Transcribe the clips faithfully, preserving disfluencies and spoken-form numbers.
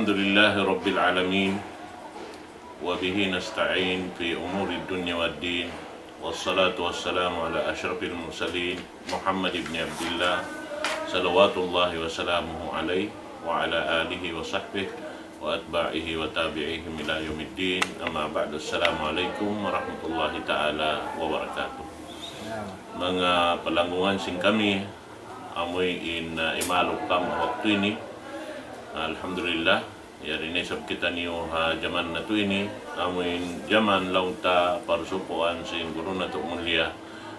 الحمد لله رب العالمين، وبه نستعين في أمور الدنيا والدين، والصلاة والسلام على أشرف المرسلين محمد بن عبد الله، صلوات الله وسلامه عليه، وعلى آله وصحبه وأتباعه وتابعيهم إلى يوم الدين. أما بعد، السلام عليكم ورحمة الله تعالى وبركاته. Manga palanggungan sin kami, amuin, ah, imaluk kamu ha waktu ini. Alhamdulillah, yari na isab kitaniyu ha jaman natu' ini, amuin jaman laung ta parsukuan sin guru natu' mulia,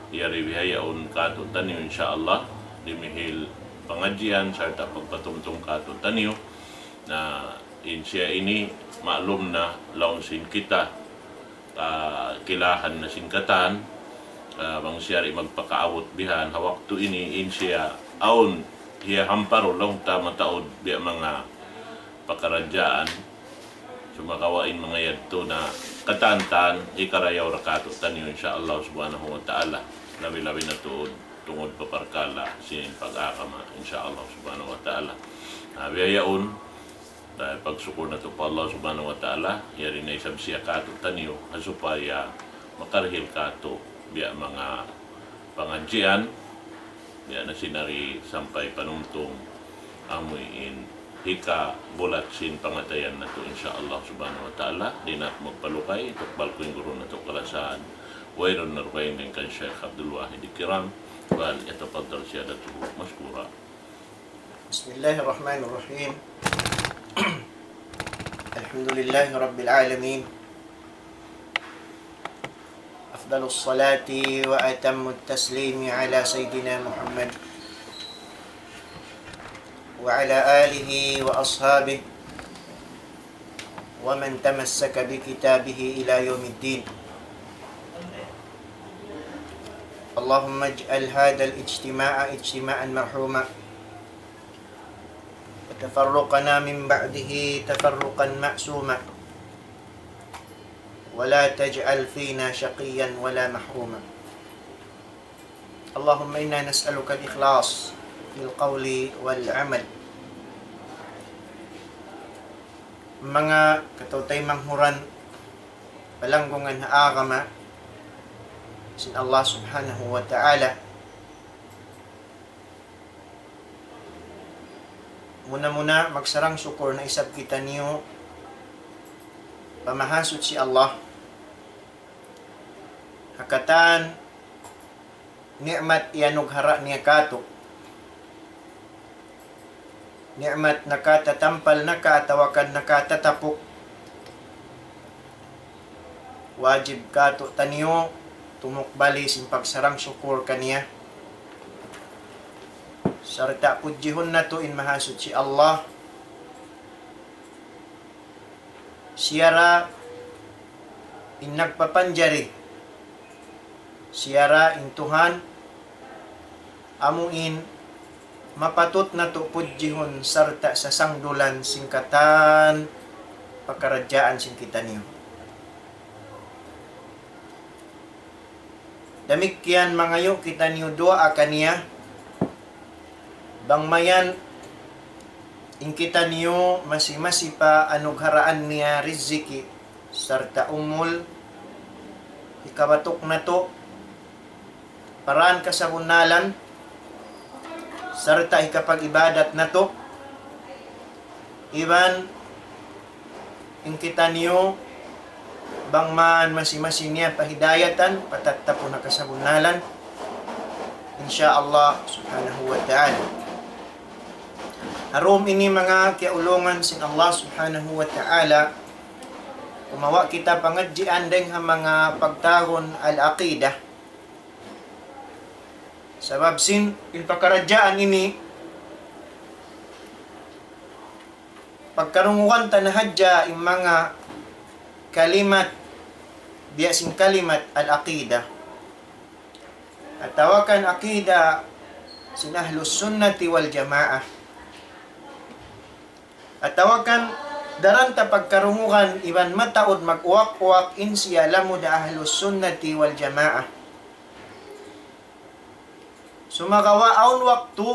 yari bihaun katu'taniyu, insya Allah, dimihil pangadjian sarta' pagpatumtum katu'taniyu. Na in siya ini, maklum na laung sin kita, ah, kilahan na sin katan, ah, bang siya di' magpakaabut bihan ha waktu ini, in siya awn hiyahamparu laung ta mataud biya' manga pakaradjaan, sumagawa' in manga yadtu na katan-katan hikarayaw da katu'taniyu, insya Allah subhanahu wa ta'ala. Labi-labi na tuud tungud pa parkala' sin pag-agama, insya Allah subhanahu wa ta'ala. Ah, bihaun, ah, pagsukul natu' pa Allah subhanahu wa ta'ala, yari na isab siya katu'taniyu, ha supaya makarihil katu' biya' manga pangadjian, biya' na sin ari sampay panumtum, amuin hikabulat sin pangatayan natu', insya Allah subhanahu wa ta'ala. Di' na aku magpalugay, tukbal ku in guru natu' kalasahan, wayruun na dugaing dayn kan Sheikh Abdul Wahid Kiram, فليتفضل سيادته مشكورا. بسم الله الرحمن الرحيم. الحمد لله رب العالمين. أفضل الصلاة وأتم التسليم على سيدنا محمد وعلى آله وأصحابه ومن تمسك بكتابه إلى يوم الدين. اللهم اجعل هذا الاجتماع اجتماعا مرحوما، وتفرقنا من بعده تفرقا معصوما، ولا تجعل فينا شقيا ولا محروما. اللهم إنا نسألك الإخلاص في القول والعمل. Manga kataymanghuran, palanggungan ha agama sin Allah subhanahu wa ta'ala. Muna-muna, magsarang-sukul na isab kitaniyu pa Mahasuchi Allah ha katan ni'mat iyanughara' niya katu'. Ni'mat nakatatampal naka atawa kan nakatatapuk. Wajib katu'taniyu tumukbali sin pagsarang-sukul kaniya sarta' pudjihun natu' in Mahasuchi Allah. Siya ra in nagpapanjari, siya ra in Tuhan, amuin mapatut natu' pudjihun sarta' sasangdulan sin katan pakaradjaan sin kitaniyu. Damikkiyan mangayu' kitaniyu duwaa kaniya, bang mayan in kitaniyu masi-masi pa anugharaan niya riziki sarta' umul, hikabatuk natu' pa dān kasabunnalan, sarta' hikapag-ibadat natu', iban in kitaniyu bang man masi-masi niya pahidayatan, patattapun ha kasabunnalan, insya Allah subhanahu wa ta'ala. Ha dūm ini manga kiyaulungan sin Allah subhanahu wa ta'ala, kumawa' kita pangadjian dayng ha manga pagtawagun al-aqidah. Sabab sin in pakaradjaan ini, pagkarungugan ta na hadja in manga kalimat, biya' sin kalimat al-aqidah, atawa kan aqidah sin Ahlus Sunnati wal Jamaah. Atawa kan daran ta pagkarungugan iban mataud mag-uwak-uwak in siya lamud Ahlus Sunnati wal Jamaah. Sumagawa' awn waktu,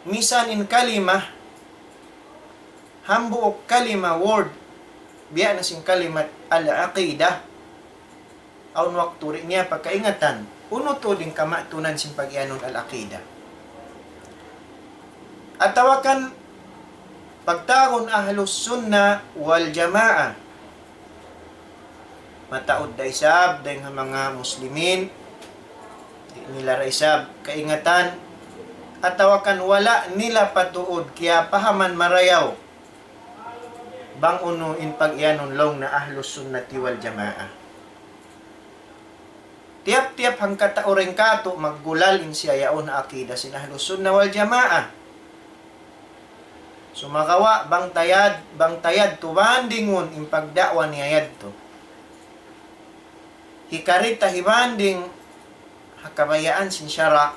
misan in kalimah, hambuuk kalima, word, biya' na sin kalimat al-aqidah, awn waktu di' niya pa kaingatan unu tuud in kama'tunan sin pag-iyanun al-aqidah. Atawa kan pagtawagun Ahlus Sunnah wal Jamaah. Mataud da isab dayn ha manga Muslimin, di' nila da isab kaingatan, atawa kan wala' nila pa tuud kiyapahaman marayaw bang unu in pag-iyanun laung na Ahlus Sunnati wal Jamaah. Tiyap-tiyap hangkatau dayn kātu' maggulal in siya yaun ha aqidah sin Ahlus Sunnah wal Jamaah. Sumagawa' bang ta yad-, bang ta yadtu bandingun in pagda'wa niya yadtu, hikari ta hibanding ha kabayaan sin sara',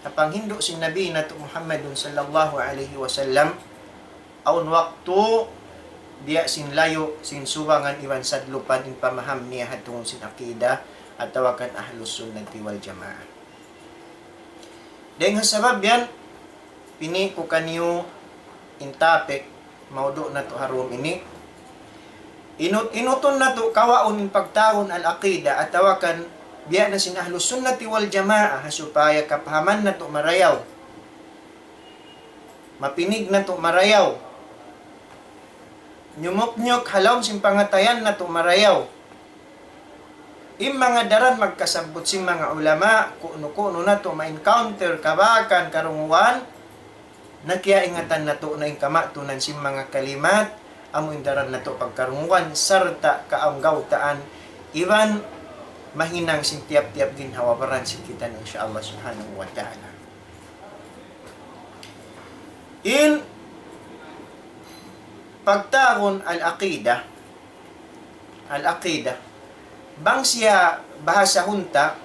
ha panghindu' sin Nabi natu' Muhammadun sallallahu alayhi wasallam, awn waktu biya' sin layu', sin subangan iban sadlupan in pamaham niya ha tungud sin aqidah atawa kan Ahlus Sunnati wal Jamaah. Dayn ha sabab yan, pini' ku kaniyu in topic, maudu' natu' ha dum ini. Inut-, inutun natu' kawaun in pagtawagun al-aqidah atawa kan biya' na sin Ahlus Sunnati wal Jamaah, ha supaya kapahaman natu' marayaw, mapinig natu' marayaw, nyumuknyuk ha lawm sin pangatayan natu' marayaw. In manga daran magkasabbut sin manga ulama, kunu-kunu natu' ma-encounter, kabakan, karungugan, na kiyaingatan natu' na in kama'tunan sin manga kalimat, amu in daran natu' pagkarungugan, sarta' kaanggawtaan, iban mahinang sin tiyap-tiyap ginhawa-baran sin kita, insya Allah subhanahu wa ta'ala. In pagtawagun al-aqidah, al-aqidah, bang siya bahasahun ta,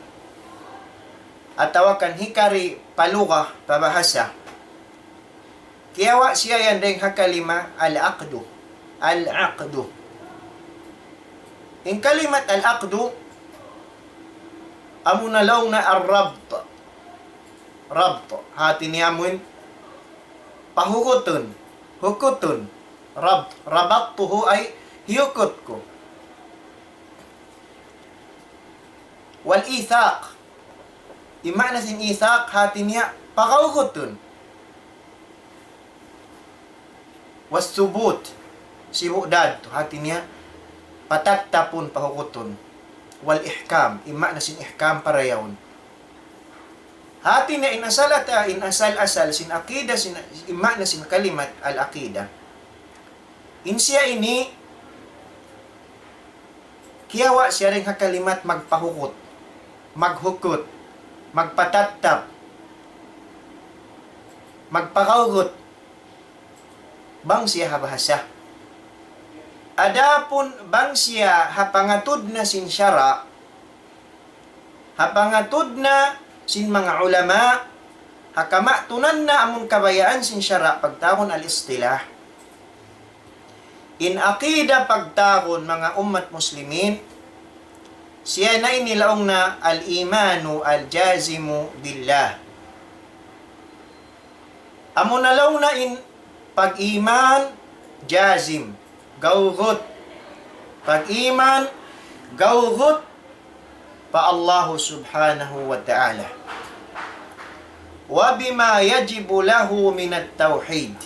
atawa kan hikari pa lugha, pa bahasa, kiyawa' siya yan dayn ha kalima al-aqdu. Al-aqdu. In kalimat al-aqdu, amuna laung na ar-rabt. Rabt. Hati niya amuin pahukutun, hukutun. Rabt. Rabattuhu ay hiyukut ku. Wal-ithaq. In maana sin ithaq, hati niya pakaukutun. Was-subut, sibu' da tu, hati niya patattapun, pahukutun. Wal-ihkam, in maana sin ihkam, parayawun. Hati niya in asal ata-, in asal-asal sin aqidah, sin, in maana sin kalimat al-aqidah. In siya ini, kiyawa' siya dayn ha kalimat magpahukut, maghukut, magpatattap, magpakaugut, bang siya ha bahasa. Adapun bang siya ha pangatud na sin sara', ha pangatud na sin manga ulama, ha kama'tunan na amun kabayaan sin sara', pagtawagun al-istilah. In aqida pagtawagun, manga ummat muslimin, siya na ini laung na al-imanu al-jazimu billah. Amuna laung na in pag-iman jazim, gawgut. Pag-iman gawgut pa Allahu subhanahu wa ta'ala. Wa bima yajibu lahu minat tawhid.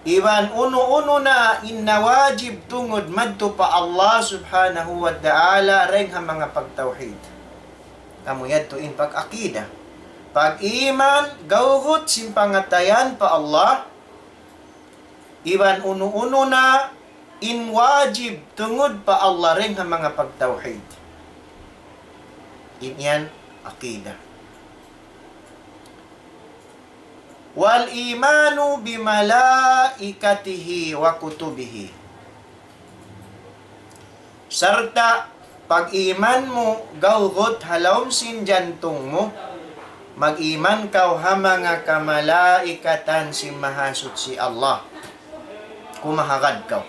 Iban unu-unu na in nawajib tungud madtu pa Allah subhanahu wa ta'ala dayn ha manga pagtawhid. Amu yadtu in pag-aqida. Pag-iman, gawgut sin pangatayan pa Allah, iban unu-unu na in wajib tungud pa Allah dayn ha manga pagtawhid. In yan aqida. Wal imanu bi malaikatihi wa kutubihi. Sarta' pag-iman mu gawgut ha lawm sin jantung mu, mag-iman kaw ha manga kamalaikatan sin Mahasuchi Allah. Kumahagad kaw.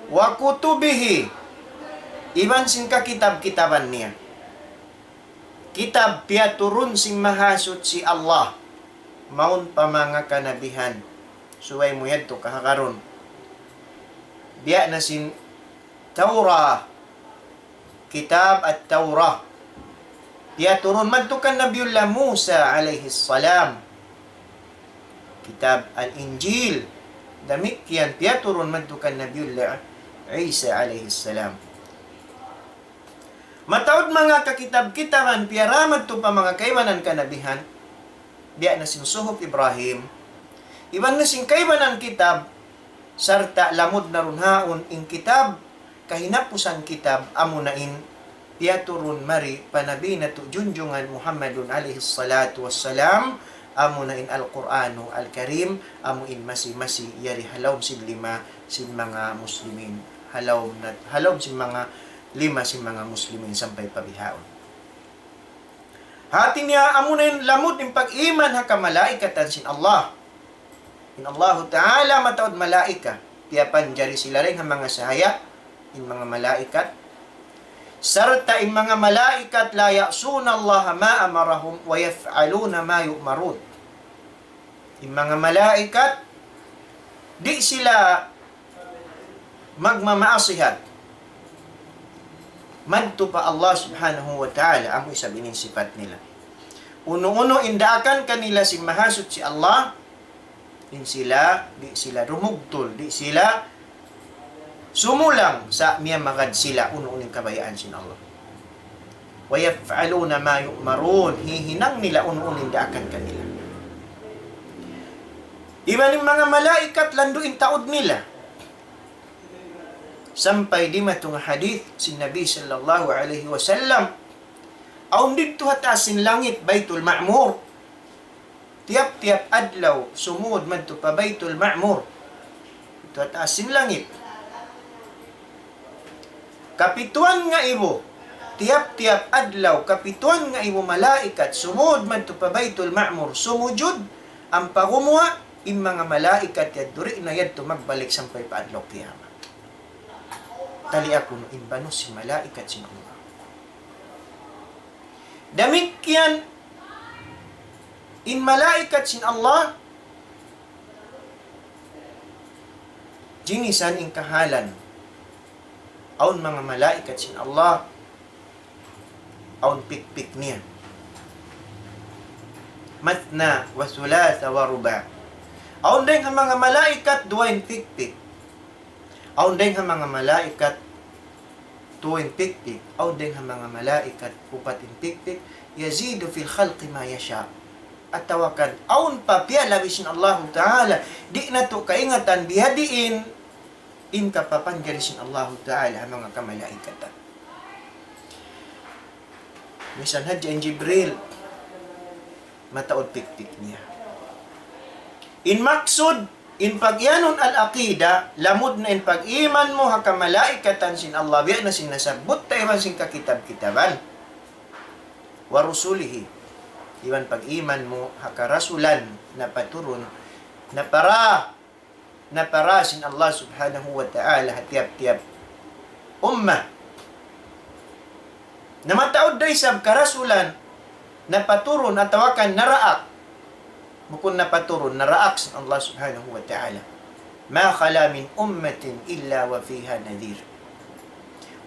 Wa kutubihi, iban sin kakitab-kitaban niya. Kitab piyaturun sin Mahasuchi Allah. mawn pa manga kanabihan. Subay mu yadtu kahagarun. Biya' na sin Tawrah, kitab At-Tawrah. Piyaturun madtu kan Nabiullah Musa alayhi salam. Kitab Al-Injil. Damikkiyan piyaturun madtu kan Nabiullah Isa alayhi salam. Mataud manga kakitab-kitaban piyara madtu pa manga kaibanan kanabihan, biya' na sin Suhuf Ibrahim, iban na sin kaibanan kitab, sarta' lamud na duun haun in kitab, kahinapusan kitab, amuna in piyaturun mari pa Nabi natu' junjungan Muhammadun alayhi salatu wassalam, amuna in Al-Qur'anu Al-Karim, amu in masi-masi yari ha lawm sin lima sin manga Muslimin. Ha lawm na, ha lawm sin manga lima sin manga Muslimin sampay pa bihaun. Hati niya amuna in lamud in pag-iman ha kamalaikatan sin Allah. In Allahu Ta'ala mataud malaikat, piyapanjari sila dayn ha manga sahaya, in manga malaikat. Sarta' in manga malaikat, لا يعصون الله ما أمرهم ويفعلون ما يؤمرون. In manga malaikat, di' sila magmamaasiyat madtu pa Allah Subhanahu wa Ta'ala, amu isab ini in sipat nila. Unu-unu in daakan kanila sin Mahasuchi Allah, in sila, di' sila dumugtul, di' sila sumulang sa' miyamagad sila unu-unu in kabayaan sin Allah. ويفعلون ما يؤمرون. Hihinang nila unu-unu in daakan kanila. Iban in manga malaikat landu' in taud nila. Sampay dimatung hadith sin Nabi sallallahu alayhi wasallam. Awn didtu ha taas sin langit, Baytul Ma'mur. Tiyap-tiyap adlaw, sumud madtu pa Baytul Ma'mur. Didtu ha taas sin langit. Kapituan ngaibu, tiyap-tiyap adlaw, kapituan ngaibu malaikat, sumud madtu pa Baytul Ma'mur, sumujud, ampa gumuwa', in manga malaikat yadtu di' na yadtu magbalik sampay pa adlaw kiyamat. Taliya kunu' in banus sin malaikat sin Allah. Damikkiyan in malaikat sin Allah, jinisan in kahalan. Awn manga malaikat sin Allah, awn pikpik niya. مثنى وثلاث ورباع. Awn dayng ha manga malaikat duwa in pikpik. Awn dayng ha manga malaikat tū in pikpik, awn dayng ha manga malaikat upat in pikpik, يزيد في الخلق ما يشاء. Atawa kan awn pa piyalabi sin Allahu Ta'ala, di' natu' kaingatan biyadiin in kapapanjari sin Allahu Ta'ala ha manga kamalaikatan. Misan hadja in Jibril, mataud pikpik niya. In maksud, in pag-iyanun al-aqida, lamud na in pag-iman mu ha kamalaikatan sin Allah, biya' na sin nasabbut ta iban sin kakitab-kitaban. ورسله, iban pag-iman mu ha karasulan, napaturun, napara, napara sin Allah Subhanahu wa Ta'ala ha tiyap-tiyap umma. Na mataud da isab karasulan napaturun atawa kan naraak. Bukun napaturun, naraak sin Allah Subhanahu wa Ta'ala. ما خلا من أمة إلا وفيها نذير.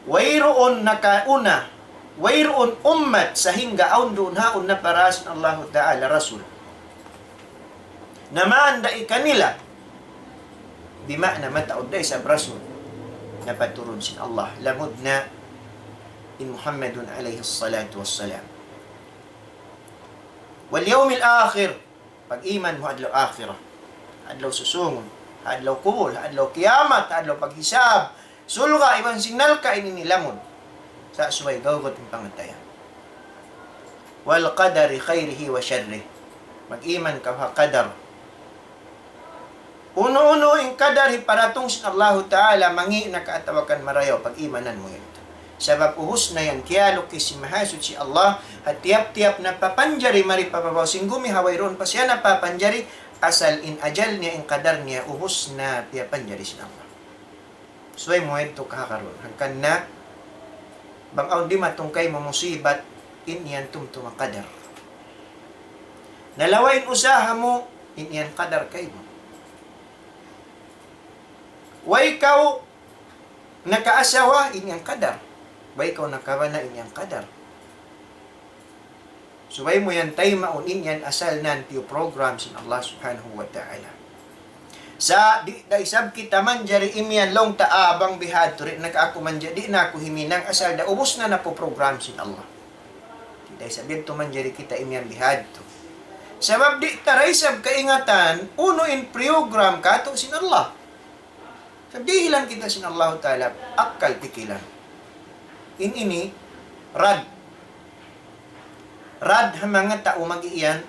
Wayruun nakauna, wayruun ummat sahingga awn duun haun napara sin Allahu Ta'ala rasul. Naman da kanila, bima'na mataud da isab rasul napaturun sin Allah, lamud na in Muhammadun alayhi salatu wassalam. واليوم الآخر, pag-iman mu ha adlaw akhirat, adlaw susungun, adlaw kubul, adlaw kiyamat, adlaw paghisab, surga' iban sin narka', ini in lamud. Sa' subay gawgut in pangatayan. والقدر خيره وشره. Mag-iman kaw ha qadar. Unu-unu in qadar hiparatung sin Allahu Ta'ala, mangi' na ka atawa kan marayaw, pag-imanan mu yan. Sabab ubus na yan, kiyalukis sin Mahasuchi Allah, ha tiyap-tiyap napapanjari mari pa babaw sin gumi, ha wayruun pa siya napapanjari, asal in ajal niya, in qadar niya, ubus na piyapanjari sin Allah. Subay mu yadtu kahagarun. Hangkan na, bang awn dimatung kaymu musibat, in yan tumtuma qadar. Nalawa' in usaha mu, in yan qadar kaymu. Way kaw nakaasawa, in yan qadar. Way kaw nakabana, in yan qadar. Subay mu yan taymaun, in yan asal nantiyu program sin Allah Subhanahu wa Ta'ala. Sa' di' da isab kita manjari imiyan laung ta, "Ah, bang bihadtu, di' na aku manjari, di' na aku himinang, asal da ubus na na program sin Allah." Di' da isab yadtu manjari kita imiyan bihadtu. Sabab di' ta da isab kaingatan, unu in program katu' sin Allah. Sa' dihilan kita sin Allahu Ta'ala, akkal pikilan. In ini, rad. Rad ha manga tau mag-iyan,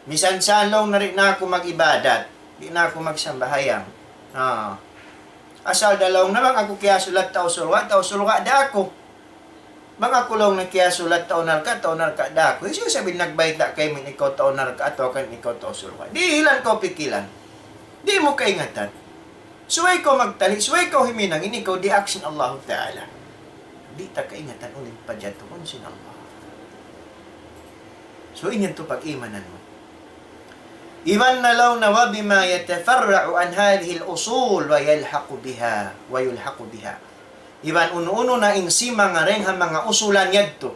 misan sa laung na di' na aku mag-ibadat, di' na aku magsambahayang. Ah. Asal da laung na bang aku kiyasulat tau surga', tau surga' da aku. Bang aku laung na kiyasulat tau narka', tau narka' da aku. Hisiyu isab in nagbayta' kaymu in ikaw tau narka' atawa kan ikaw tau surga'? Dihilan kaw pikilan. Di' mu kaingatan. Subay kaw magtali', subay kaw himinang, in ikaw diyaak sin Allahu Ta'ala. Di' ta kaingatan unu in pajatuhun sin Allah. So, in yan tu pag-imanan mu. Iban na laung na وبما يتفرع عن هذه الأصول ويلحق بها، ويلحق بها. Iban unu-unu na in simang dayn ha manga usulan yadtu.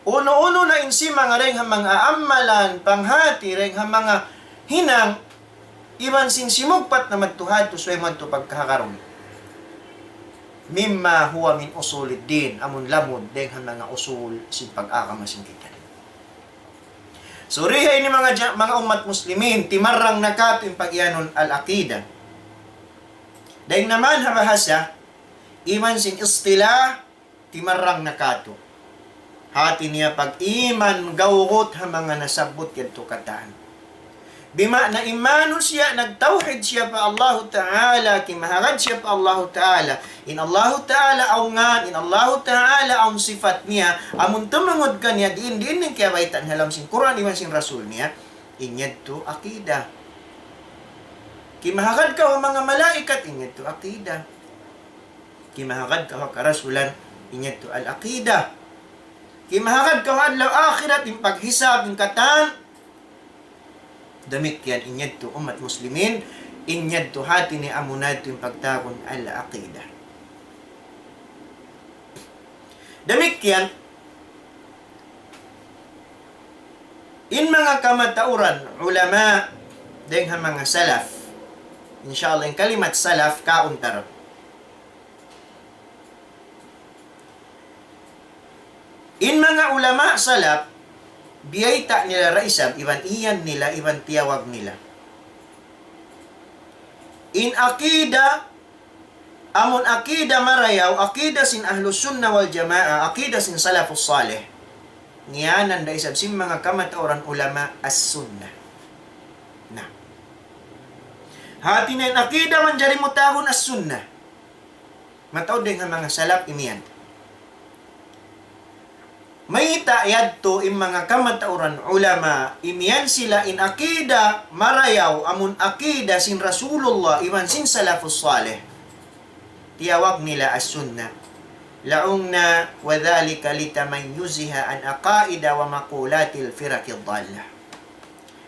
Unu-unu na in simang dayn ha manga amalan, panghati, dayn ha manga hinang, iban sin simugpat na madtu hadtu, subay madtu pagkahagarun. مما هو من أصول الدين, amun lamud dayn ha manga usul sin pag-agama sin kita. So, di ha ini manga ja-, manga ummat muslimin, timarrang na katu' in pag-iyanun al-aqidah. Dayn naman ha bahasa, iman sin istilah, timarrang na katu'. Hati niya pag-iman gawgut ha manga nasabbut yadtu katan. Bima'na in manusiya' nagtawhid siya pa Allahu Ta'ala, kimahagad siya pa Allahu Ta'ala. In Allahu Ta'ala awn ngan, in Allahu Ta'ala awn sifat niya, amun tumungud kaniya, diin-diin in kiyabaytaan ha lawm sin Qur'an iban sin Rasul niya, in yadtu aqidah. Kimahagad kaw ha manga malaikat, in yadtu aqidah. Kimahagad kaw ha karasulan, in yadtu al-aqidah. Kimahagad kaw ha adlaw akhirat, in paghisab, in katan. Damikkiyan in yadtu ummat muslimin, in yadtu hati niya amuna yadtu in pagtawagun al-aqidah. Damikkiyan, in manga kamatauran ulama, dayn ha manga salaf. Insya Allah, in kalimat salaf, kauntar. In manga ulama salaf, biyayta' nila da isab, iban iyan nila, iban tiyawag nila. In aqida, amun aqida marayaw, aqida sin Ahlus Sunnah wal Jamaah, aqida sin Salafus Salih. Ngiyanan da isab sin manga kamatauran ulama as-Sunnah. Na. Hati niya in aqida manjari mu tawagun as-Sunnah. Mataud dayn ha manga salaf imiyan. Mayta' yadtu in manga kamatauran ulama, imiyan sila in aqida marayaw, amun aqida sin Rasulullah, iban sin Salafus Salih. Tiyawag nila as-Sunnah. Laung na, وذلك لتميزها عن عقائد ومقولات الفرق الضالة.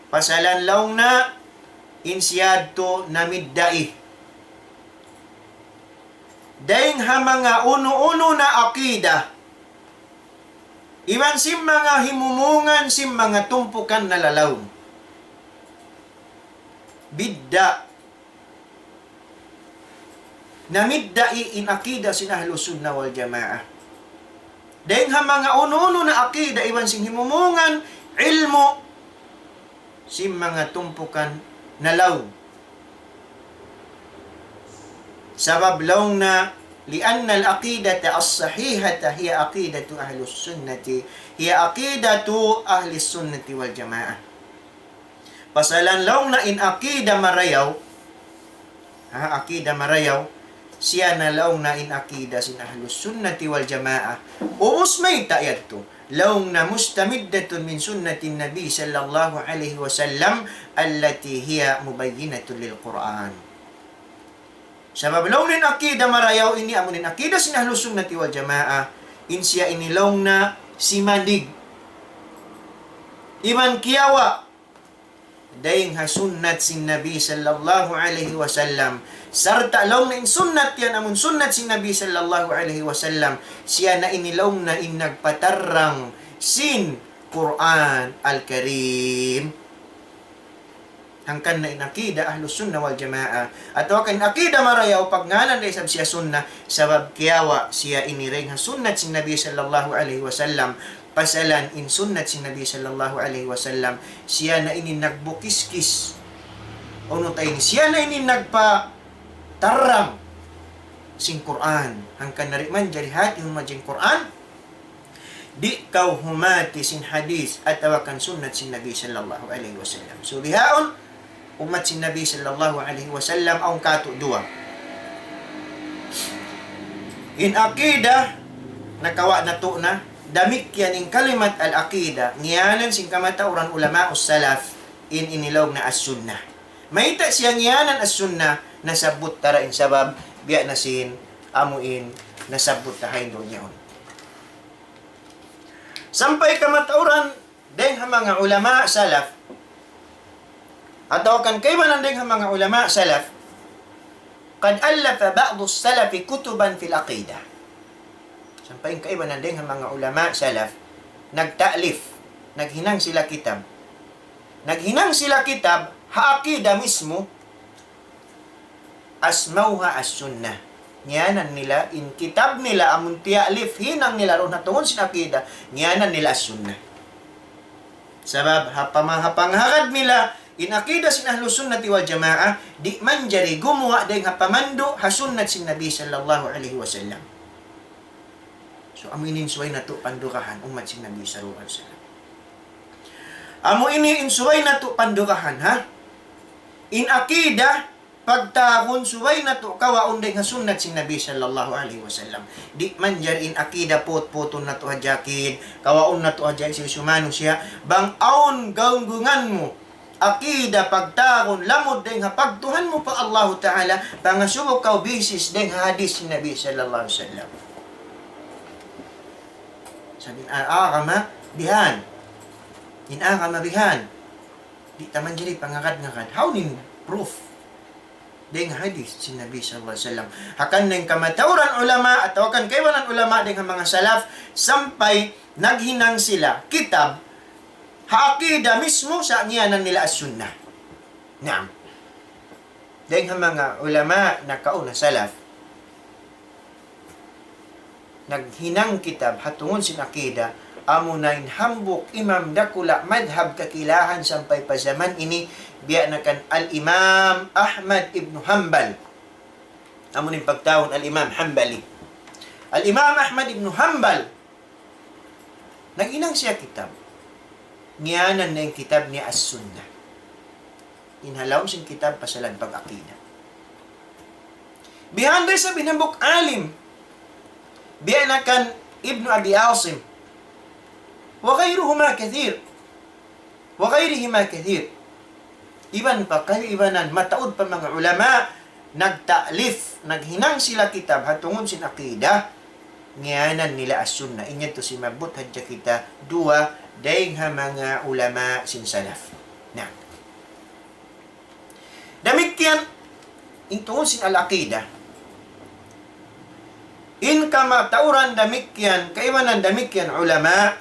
Pasalan laung na, in siya yadtu namiddai. Dayn ha manga unu-unu na aqida. Iban sin manga himumungan, sin manga tumpukan na lalaw. Bidda. Namiddai in aqida sin Ahlus Sunnah wal Jamaah. Dayn ha manga unu-unu na aqida iban sin himumungan ilmu' sin manga tumpukan na laung. Sabab laung na, لأن العقيدة الصحيحة هي عقيدة أهل السنة، هي عقيدة أهل السنة والجماعة. Pasalan laung na in aqida marayaw, ha, aqida marayaw, siya na laung na in aqida sin Ahlus Sunnati wal Jamaah. Ubus mayta' yadtu? Laung na مستمدة من سنة النبي صلى الله عليه وسلم التي هي مبينة للقرآن. Sabab laung in aqida marayaw ini, amun in aqida sin Ahlus Sunnati wal Jamaah, in siya ini laung na simandig. iban kiyawa' dayng ha sunnat sin Nabi sallallahu alayhi wasallam. Sarta' laung niya in sunnat yan amun sunnat sin Nabi sallallahu alayhi wasallam. Siya na ini laung niya in nagpatarrang sin Qur'an Al-Karim. Hangkan na in aqida Ahlus Sunnah wal Jamaah, atawa kan aqida marayaw pagngānan da isab siya sunnah, sabab kiyawa' siya ini dayng ha sunnat sin Nabi sallallahu alayhi wasallam. Pasalan in sunnat sin Nabi sallallahu alayhi wasallam, siya na ini nagbukiskis. Unu ta ini, siya na ini nagpatarrang sin Qur'an. Hangkan na di' manjari hātihun madjing Qur'an, di' kaw humāti sin hadith atawa kan sunnat sin Nabi sallallahu alayhi wasallam. So, bihaun, ummat sin Nabi sallallahu alayhi wasallam, awn kātu' duwa. In aqida, nakawa' natu' na, damikkiyan in kalimat al-aqida, ngiyanan sin kamatauran ulama'us salaf, in ini laung na as-sunnah. Mayta' siya ngiyanan as-sunnah, nasabbut ta ra in sabab, biya' na sin, amu in, nasabbut ta ha indu' niya yaun. Sampay kamatauran dayng ha manga ulama salaf, atawa kan kaibanan dayng ha manga ulama salaf, قد ألف بعض السلف كتبا في العقيدة. Sampay in kaibanan dayng ha manga ulama salaf, nagta'lif, naghinang sila kitab. Naghinang sila kitab, ha aqida mismu, أسموها السنة. Ngiyanan nila, in kitab nila, amun tiya'lif, hinang nila duun ha tungud sin aqida, ngiyanan nila as-sunnah. Sabab, ha pama-, ha panghagad nila, in aqida sin Ahlus Sunnati wal Jamaah, di' manjari gumuwa' dayng ha pamandu', ha sunnat sin Nabi sallallahu alayhi wasallam. So, amu ini in subay natu' pandugahan, ummat sin Nabi sallallahu alayhi wasallam. Amu ini in subay natu' pandugahan, ha? In aqida, pagtawagun subay natu' kawaun dayng ha sunnat sin Nabi sallallahu alayhi wasallam. Di' manjari in aqida put-putun natu' hadja kid, kawaun natu' hadja hisiyu-siyu manusiya', bang awn ganggungan mu, aqida pagtawagun lamud dayng ha pagtuhan mu pa Allahu Ta'ala, pangasubu kaw bisis dayng ha hadith sin Nabi sallallahu alayhi wasallam. Sabab in a-, agama bihan. In agama bihan. Di' ta manjari pangagad-ngagad. Hawnu in proof? Dayng ha hadith sin Nabi sallallahu alayhi wasallam. Hangkan na in kamatauran ulama, atawa kan kaibanan ulama dayng ha manga salaf, sampay naghinang sila kitab, ha aqida mismu sa' ngiyanan nila as-sunnah. Naam. Dayng ha manga ulama nakauna salaf, naghinang kitab ha tungud sin aqida, amuna in hambuuk imam dakula' madhab kakilahan sampay pa jaman ini, biya' na kan Al-Imam Ahmad ibn Hanbal. Amuna in pagtawagun Al-Imam Hanbali. Al-Imam Ahmad ibn Hanbal, naghinang siya kitab. Ngiyanan niya in kitab niya As-Sunnah. In ha lawm sin kitab pasalan pag-aqida. Bihan da isab in hambuuk alim. Biya' na kan Ibnu Abi Asim. وغيرهما كثير. وغيرهما كثير. Iban pa kaibanan mataud pa manga ulama, nagta'lif, naghinang sila kitab ha tungud sin aqida, ngiyanan nila As-Sunnah. In yadtu simabbut hadja kita duwa dayng ha manga ulama sin salaf. Na. Damikkiyan, in tungud sin al-aqida. In kamatauran damikkiyan, kaibanan damikkiyan ulama,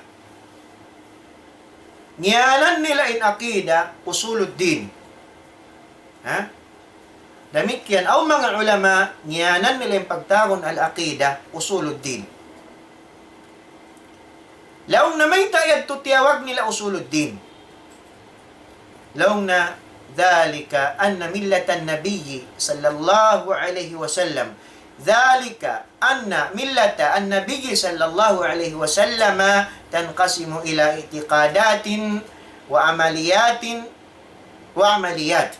ngiyanan nila in aqida usuluddin. Ha? Damikkiyan, awn manga ulama, ngiyanan nila in pagtawagun al-aqida usuluddin. Laung niya mayta' yadtu tiyawag nila usuluddin. Laung niya, ذلك أن ملة النبي صلى الله عليه وسلم، ذلك أن ملة النبي صلى الله عليه وسلم تنقسم إلى اعتقادات وعمليات وعمليات.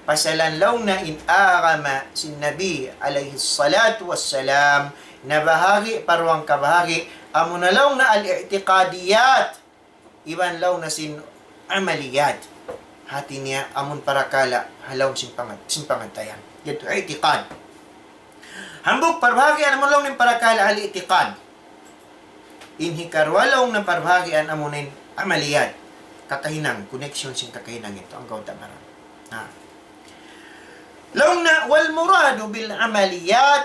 Pasalan laung niya in agama sin Nabi alayhi salatu wassalam, nabahagi' pa duwang kabahagi', amuna laung niya al-i'tiqadiyat, iban laung niya sin amaliyat. Hati niya amun parakala' ha lawm sin pangat-, sin pangatayan. Yadtu i'tiqad. Hambuuk parbahagian amun laung niya parakala' al-i'tiqad. In hikaruwa laung niya parbahagian amun in amaliyat. Kakahinang, connection sin kakahinang yadtu, anggawta' baran. Ha. Laung niya, والمراد بالعمليات,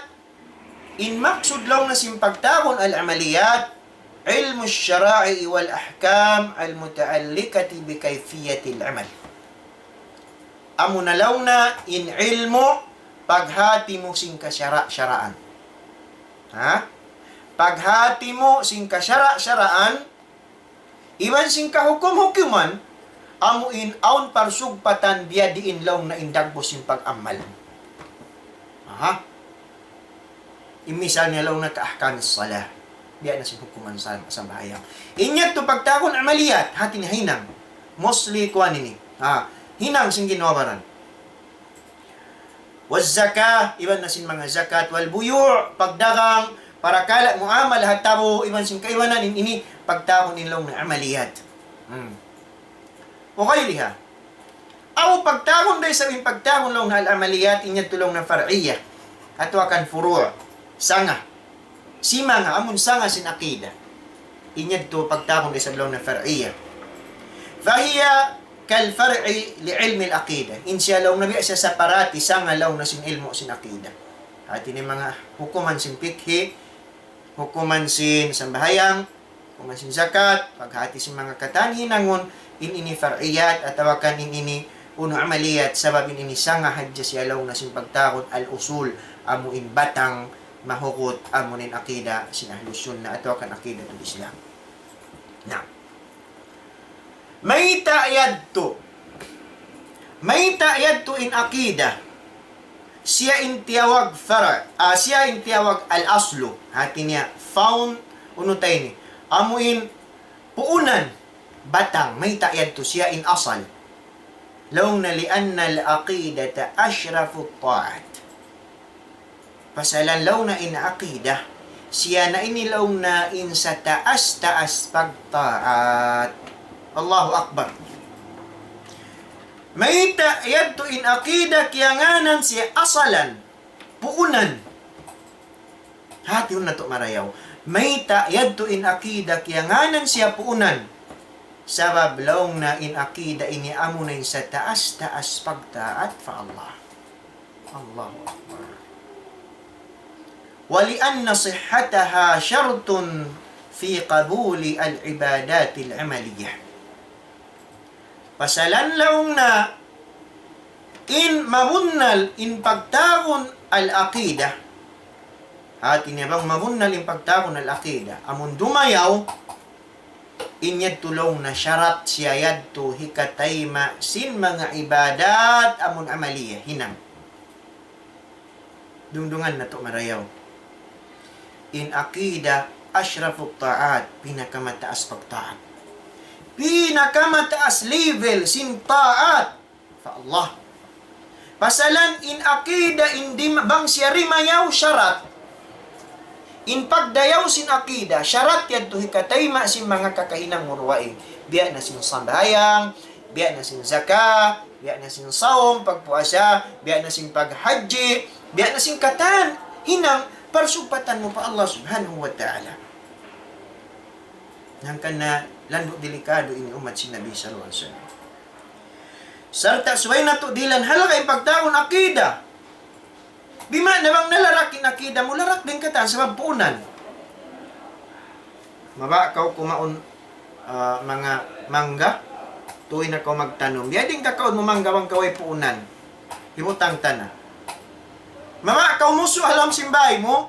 in maksud laung niya sin pagtawagun al-amaliyat, علم الشرائع والأحكام المتعلقة بكيفية العمل. Amuna laung niya in ilmu' paghati mu sin kasara'-saraan. Ha? Paghati mu sin kasara'-saraan, iban sin kahukum-hukuman, amu in awn parsugpatan biyadiin laung niya in dagbus sin pag-amal. Aha. In misal niya laung niya ka ahkamis salah. Biya' na sin hukuman sa-, sambahayang. In yadtu pagtawagun amaliyat, hati niya hinang. Mostly kuwan ini. Ha, hinang sin ginhawa-baran. والزكاة, iban na sin manga zakat, والبيوع, pagdagang, parakala', muamalah ha tau, iban sin kaibanan, in ini pagtawagun in laung niya amaliyat. Hmm. وغيرها. Aw pagtawagun da isab in pagtawagun laung niya al-amaliyat, in yadtu laung niya far'iyya. Atawa kan furu'. Sanga. Simanga, amun sanga sin aqida. In yadtu pagtawagun da isab laung niya far'iyya. فهي كالفرع لعلم العقيدة. In siya laung niya biya' siya saparati sanga laung niya sin ilmu' sin aqida. Hati niya manga hukuman sin fikhi, hukuman sin sambahayang, hukuman sin zakat, paghati sin manga katan hinangun, in ini far'iyat, atawa kan in ini unu amaliyat, sabab in ini sanga hadja siya laung niya sin pagtawagun al-usul, amu in batang, mahugut, amu in aqida sin ahlus sunnah, atawa kan aqidatul Islam. Na. Mayta' yadtu? Mayta' yadtu in aqida? Siya in tiyawag fara', ah, siya in tiyawag al-aslu. Hati niya, found, unu ta ini? Amu in puunan, batang, mayta' yadtu siya in asal. Laung niya لأن العقيدة أشرف الطاعات. Pasalan laung niya in aqida, siya na ini laung niya in sataas-taas pagtaat. Allahu Akbar. Mayta' yadtu in aqida kiyangānan siya asalan, puunan. Hati natu' marayaw. Mayta' yadtu in aqida kiyangānan siya puunan. Sabab laung niya in aqida ini amuna in sataas-taas pagtaat pa Allah. Allahu Akbar. ولأن صحتها شرط في قبول العبادات العملية. Pasalan laung niya in mabunnal in pagtawagun al-aqida. Hati niya bang mabunnal in pagtawagun al-aqida. Amun dumayaw, in yadtu laung niya sharat siya yadtu hikatayma' sin manga ibadat amun amaliya hinang. Dungdungan natu' marayaw. In aqida ashrafut ta'at, pinakamataas pagtaat. Pinakamataas level sin taat pa Allah. Pasalan in aqida in di' bang siya dimayaw sharat. In pagdayaw sin aqida, sharat yadtu hikatayma' sin manga kakahinang murwain. Biya' na sin sambahayang, biya' na sin zakat, biya' na sin sawm, pagpuasa, biya' na sin paghajji, biya' na sin katan, hinang parsugpatan mu pa Allah Subhanahu wa Ta'ala. Hangkan na landu' delikadu ini ummat sin Nabi sallallahu alayhi wasallam. Sarta' subay natu' dihilan halga' in pagtawagun aqida. Bima na bang nalarak in aqida mu, larak da in katan sabab puunan. Mabaya' kaw kumaun, ah, manga mangga, tuwi na kaw magtanum. Biya' diin kakaun mu mangga bang kaw way puunan. Hibutang ta na. Mabaya' kaw musu' ha lawm sin bāy mu,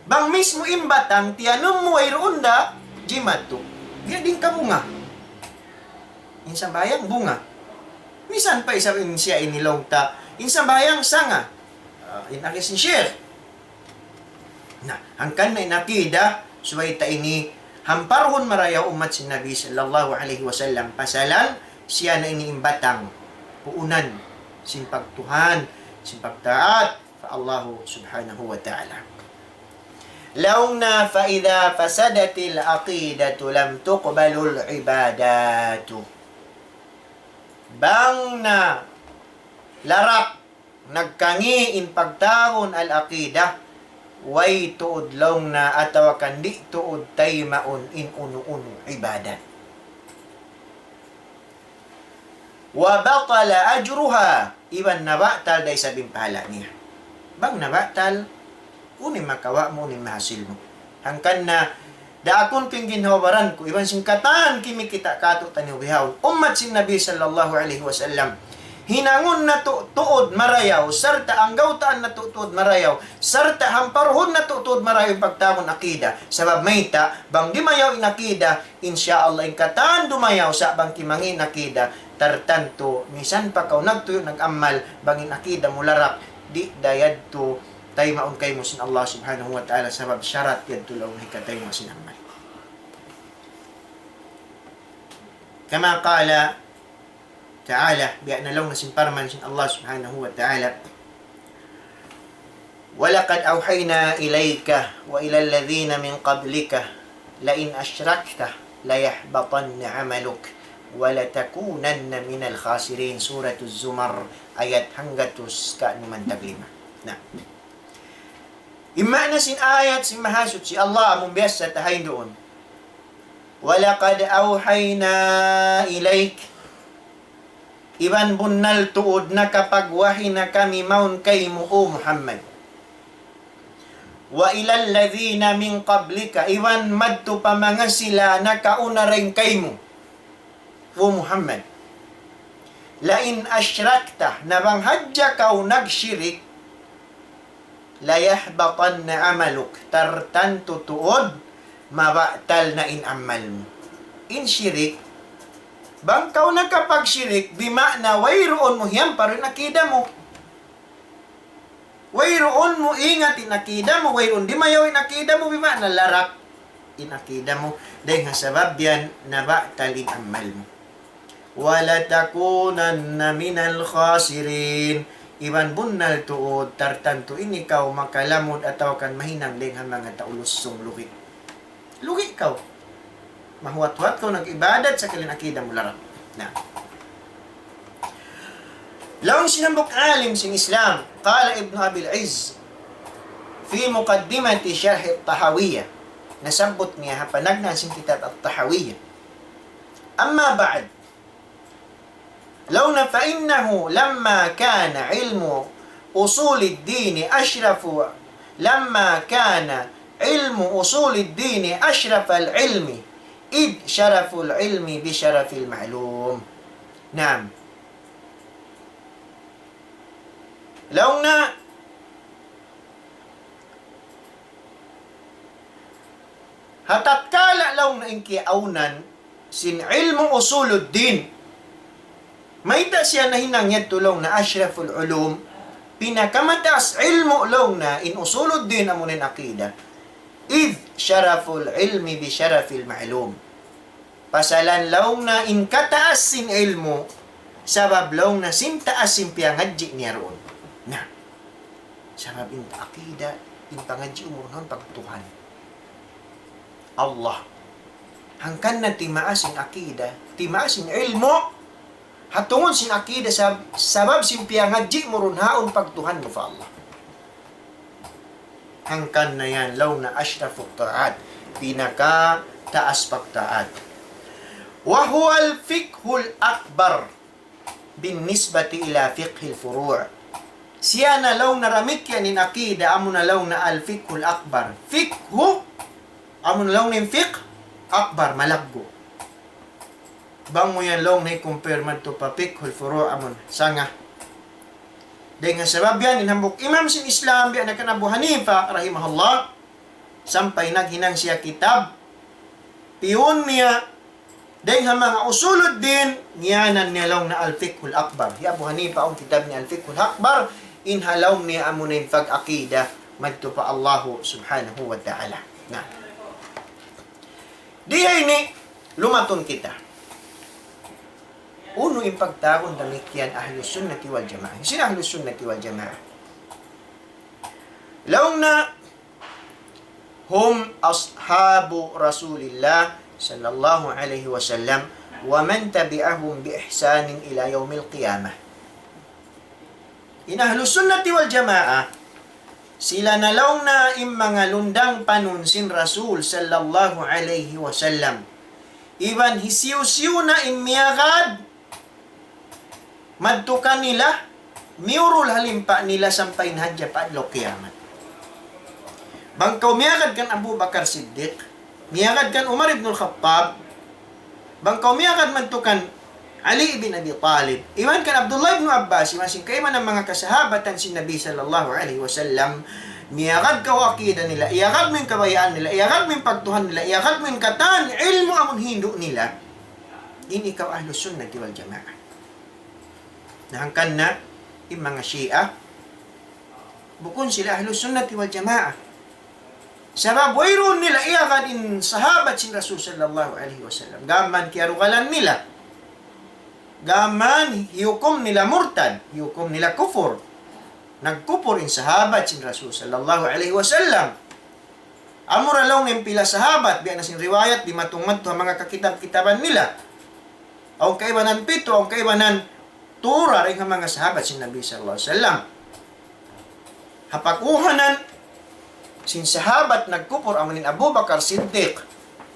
bang mismu in batang tiyanum mu wayruun da jimatu. Biya' diin kabunga. In sambahayang bunga. Misan pa isab in siya ini laung ta, in sambahayang sanga. Ah, in agi sin Sheikh. Na, hangkan na in aqida, subay ta ini hamparhun marayaw ummat sin Nabi sallallahu alayhi wasallam. Pasalan, siya na ini in batang, puunan, sin pagtuhan, sin pagtaat pa Allahu Subhanahu wa Ta'ala. Laung niya, فإذا فسدت العقيدة لم تقبل العبادات. Bang nalarak, nagkangi' in pagtawagun al-aqidah, way tuud laung niya atawa kan di' tuud taymaun in unu-unu ibadat. وبطل أجرها, iban nabatal da isab in pahala' niya. Bang nabatal, unu in makawa' mu, unu in mahasil mu. Hangkan na, daakun ku in ginhawa-baran ku, iban sin katan kimikita' katu'taniyu bihaun. Ummat sin Nabi sallallahu alayhi wasallam. Hinangun natu' tuud marayaw, sarta' anggawtaan natu' tuud marayaw, sarta' hamparuhun natu' tuud marayaw in pagtawagun akida. Sabab mayta', bang dimayaw in akida, insya Allah in katan dumayaw sa' bang kimangi' in akida, tartantu, misan pa kaw nagtuyu' nag-amal, bang in akida mu larak, di' da yadtu taymaun kaymu sin Allah subhanahu wa ta'ala, sabab sharat yadtu laung hikatayma' sin amal. كما قال تعالى, biya' na laung na sin parman sin Allah subhanahu wa ta'ala, ولقد أوحينا إليك وإلى الذين من قبلك لئن أشركت ليحبطن عملك ولتكونن من الخاسرين. Surat Az-Zumar, ayat hanggatus kanuman taglima. Na. In maana sin ayat sin Mahasuchi Allah amun biyasa ta ha yaun duun. وَلَقَدْ أَوْحَيْنَا إِلَيْكَ. Iban bunnal tuud nakapagwahi na kami mawn kaymu, O Muhammad. وَإِلَى الَّذِينَ مِنْ قَبْلِكَ. Iban madtu pa manga sila nakauna dayn kaymu, O Muhammad. لَئِنْ أَشْرَكْتَ. Na bang hadja kaw nagshirik, لَيَحْبَطَنَّ عَمَلُكَ. Tartantu tuud, mabatal na in amal mu. In shirik, bang kaw nakapagshirik, bima'na wayruun mu hiyamparu in akida mu. Wayruun mu ingat in akida mu, wayruun dimayaw in akida mu, bima'na larak in akida mu. Dayn ha sabab yan, nabatal in amal mu. وَلَتَكُونَنَّ مِنَ الْخَاسِرِينَ. Iban bunnal tuud, tartantu in ikaw makalamud atawa kan mahinang dayn ha manga tau lusung, lugi'. Lugi' kaw. Mahuwat-huwat kaw nag-ibadat sakali in akida mu larak. Na. Laung sin hambuuk alim sin Islam, قال ابن أبي العز في مقدمة شرح الطحاوية. Nasabbut niya ha panagnaan sin kitab At-Tahawiyah. أما بعد، laung niya, فإنه لما كان علم أصول الدين أشرف، لما كان علم أصول الدين أشرف العلم، إذ شرف العلم بشرف المعلوم. Naam. Laung niya, ha tatkala laung niya in kiyaawnan sin ilmu usuluddin. Mayta' siya nahinang yadtu laung niya ashraful ulum, pinakamataas ilmu' laung niya in usuluddin amuna in akida. إذ شرف العلم بشرف المعلوم. Pasalan laung niya in kataas sin ilmu', sabab laung niya sin taas sin piyangadji' niya duun. Na, sabab in akida, in pangadji' mu duun pagtuhan Allah. Hangkan na timaas in akida, timaas in ilmu', ha tungud sin akida sab-, sabab sin piyangadji' mu duun haun pagtuhan mu pa Allah. Hangkan na yan, laung niya ashrafut ta'at, pinakataas pagtaat. وهو الفقه الأكبر بالنسبة إلى فقه الفروع. Siya na laung niya damikkiyan in akida, amuna laung niya al-fiqhul akbar. Fiqhu, amuna laung niya in fiqh akbar, malaggu'. Bang mu yan laung niya i-compare madtu pa fiqhul furu' amun sanga. Dayn ha sabab yan, in hambuuk imam sin Islam, biya' na kan Abu Hanifa, rahimahullah, sampay naghinang siya kitab, piyun niya, dayn ha manga usuluddin, ngiyanan niya laung niya al-fiqhul akbar. Hi Abu Hanifa, awn kitab niya al-fiqhul akbar, in ha laung niya amuna in pag-akida, madtu pa Allahu subhanahu wa ta'ala. Na. Di ha ini, lumatun kita. Unu in pagtawagun damikkiyan Ahlus Sunnati wal Jamaah? Hisiyu in Ahlus Sunnati wal Jamaah? Laung niya, هم أصحاب رسول الله صلى الله عليه وسلم ومن تبعهم بإحسان إلى يوم القيامة. In Ahlus Sunnati wal Jamaah, sila na laung niya in manga lundang panun sin Rasul sallallahu alayhi wasallam. Iban hisiyu-siyu na in miyagad, Madtu kanila, miyurul ha limpa nila sampay na hadja pa adlaw kiyamat. Bang kaw miyagad kan Abu Bakar Siddiq, miyagad kan Umar ibn al-Khattab, bang kaw miyagad madtu kan Ali ibn Abi Talib, iban kan Abdullah ibn Abbas, iban sin kaibanan manga kasahabatan sin Nabi sallallahu alayhi wasallam, miyagad kaw ha akida nila, iyagad mu in kabayaan nila, iyagad mu in pagtuhan nila, iyagad mu in katan ilmu' amun hindu' nila, in ikaw ahlus sunnati wal jamaah. Na hangkan na, in manga Shia, bukun sila ahlus sunnati wal jamaah. Sabab wayruun nila iyagad in sahabat sin Rasul sallallahu alayhi wasallam. Gām man kiyarugalan nila. Gām man hiyukum nila murtad, hiyukum nila kufur. Nagkupur in sahabat sin Rasul sallallahu alayhi wasallam. Amura laung in pila sahabat, biya' na sin riwayat, dimatung madtu ha manga kakitab-kitaban nila. Awn kaibanan pitu, awn kaibanan tū ra dayn ha manga sahabat sin Nabi sallallahu alayhi wasallam. Ha pagkuhanan sin sahabat nagkupur, amu in Abu Bakar Siddiq.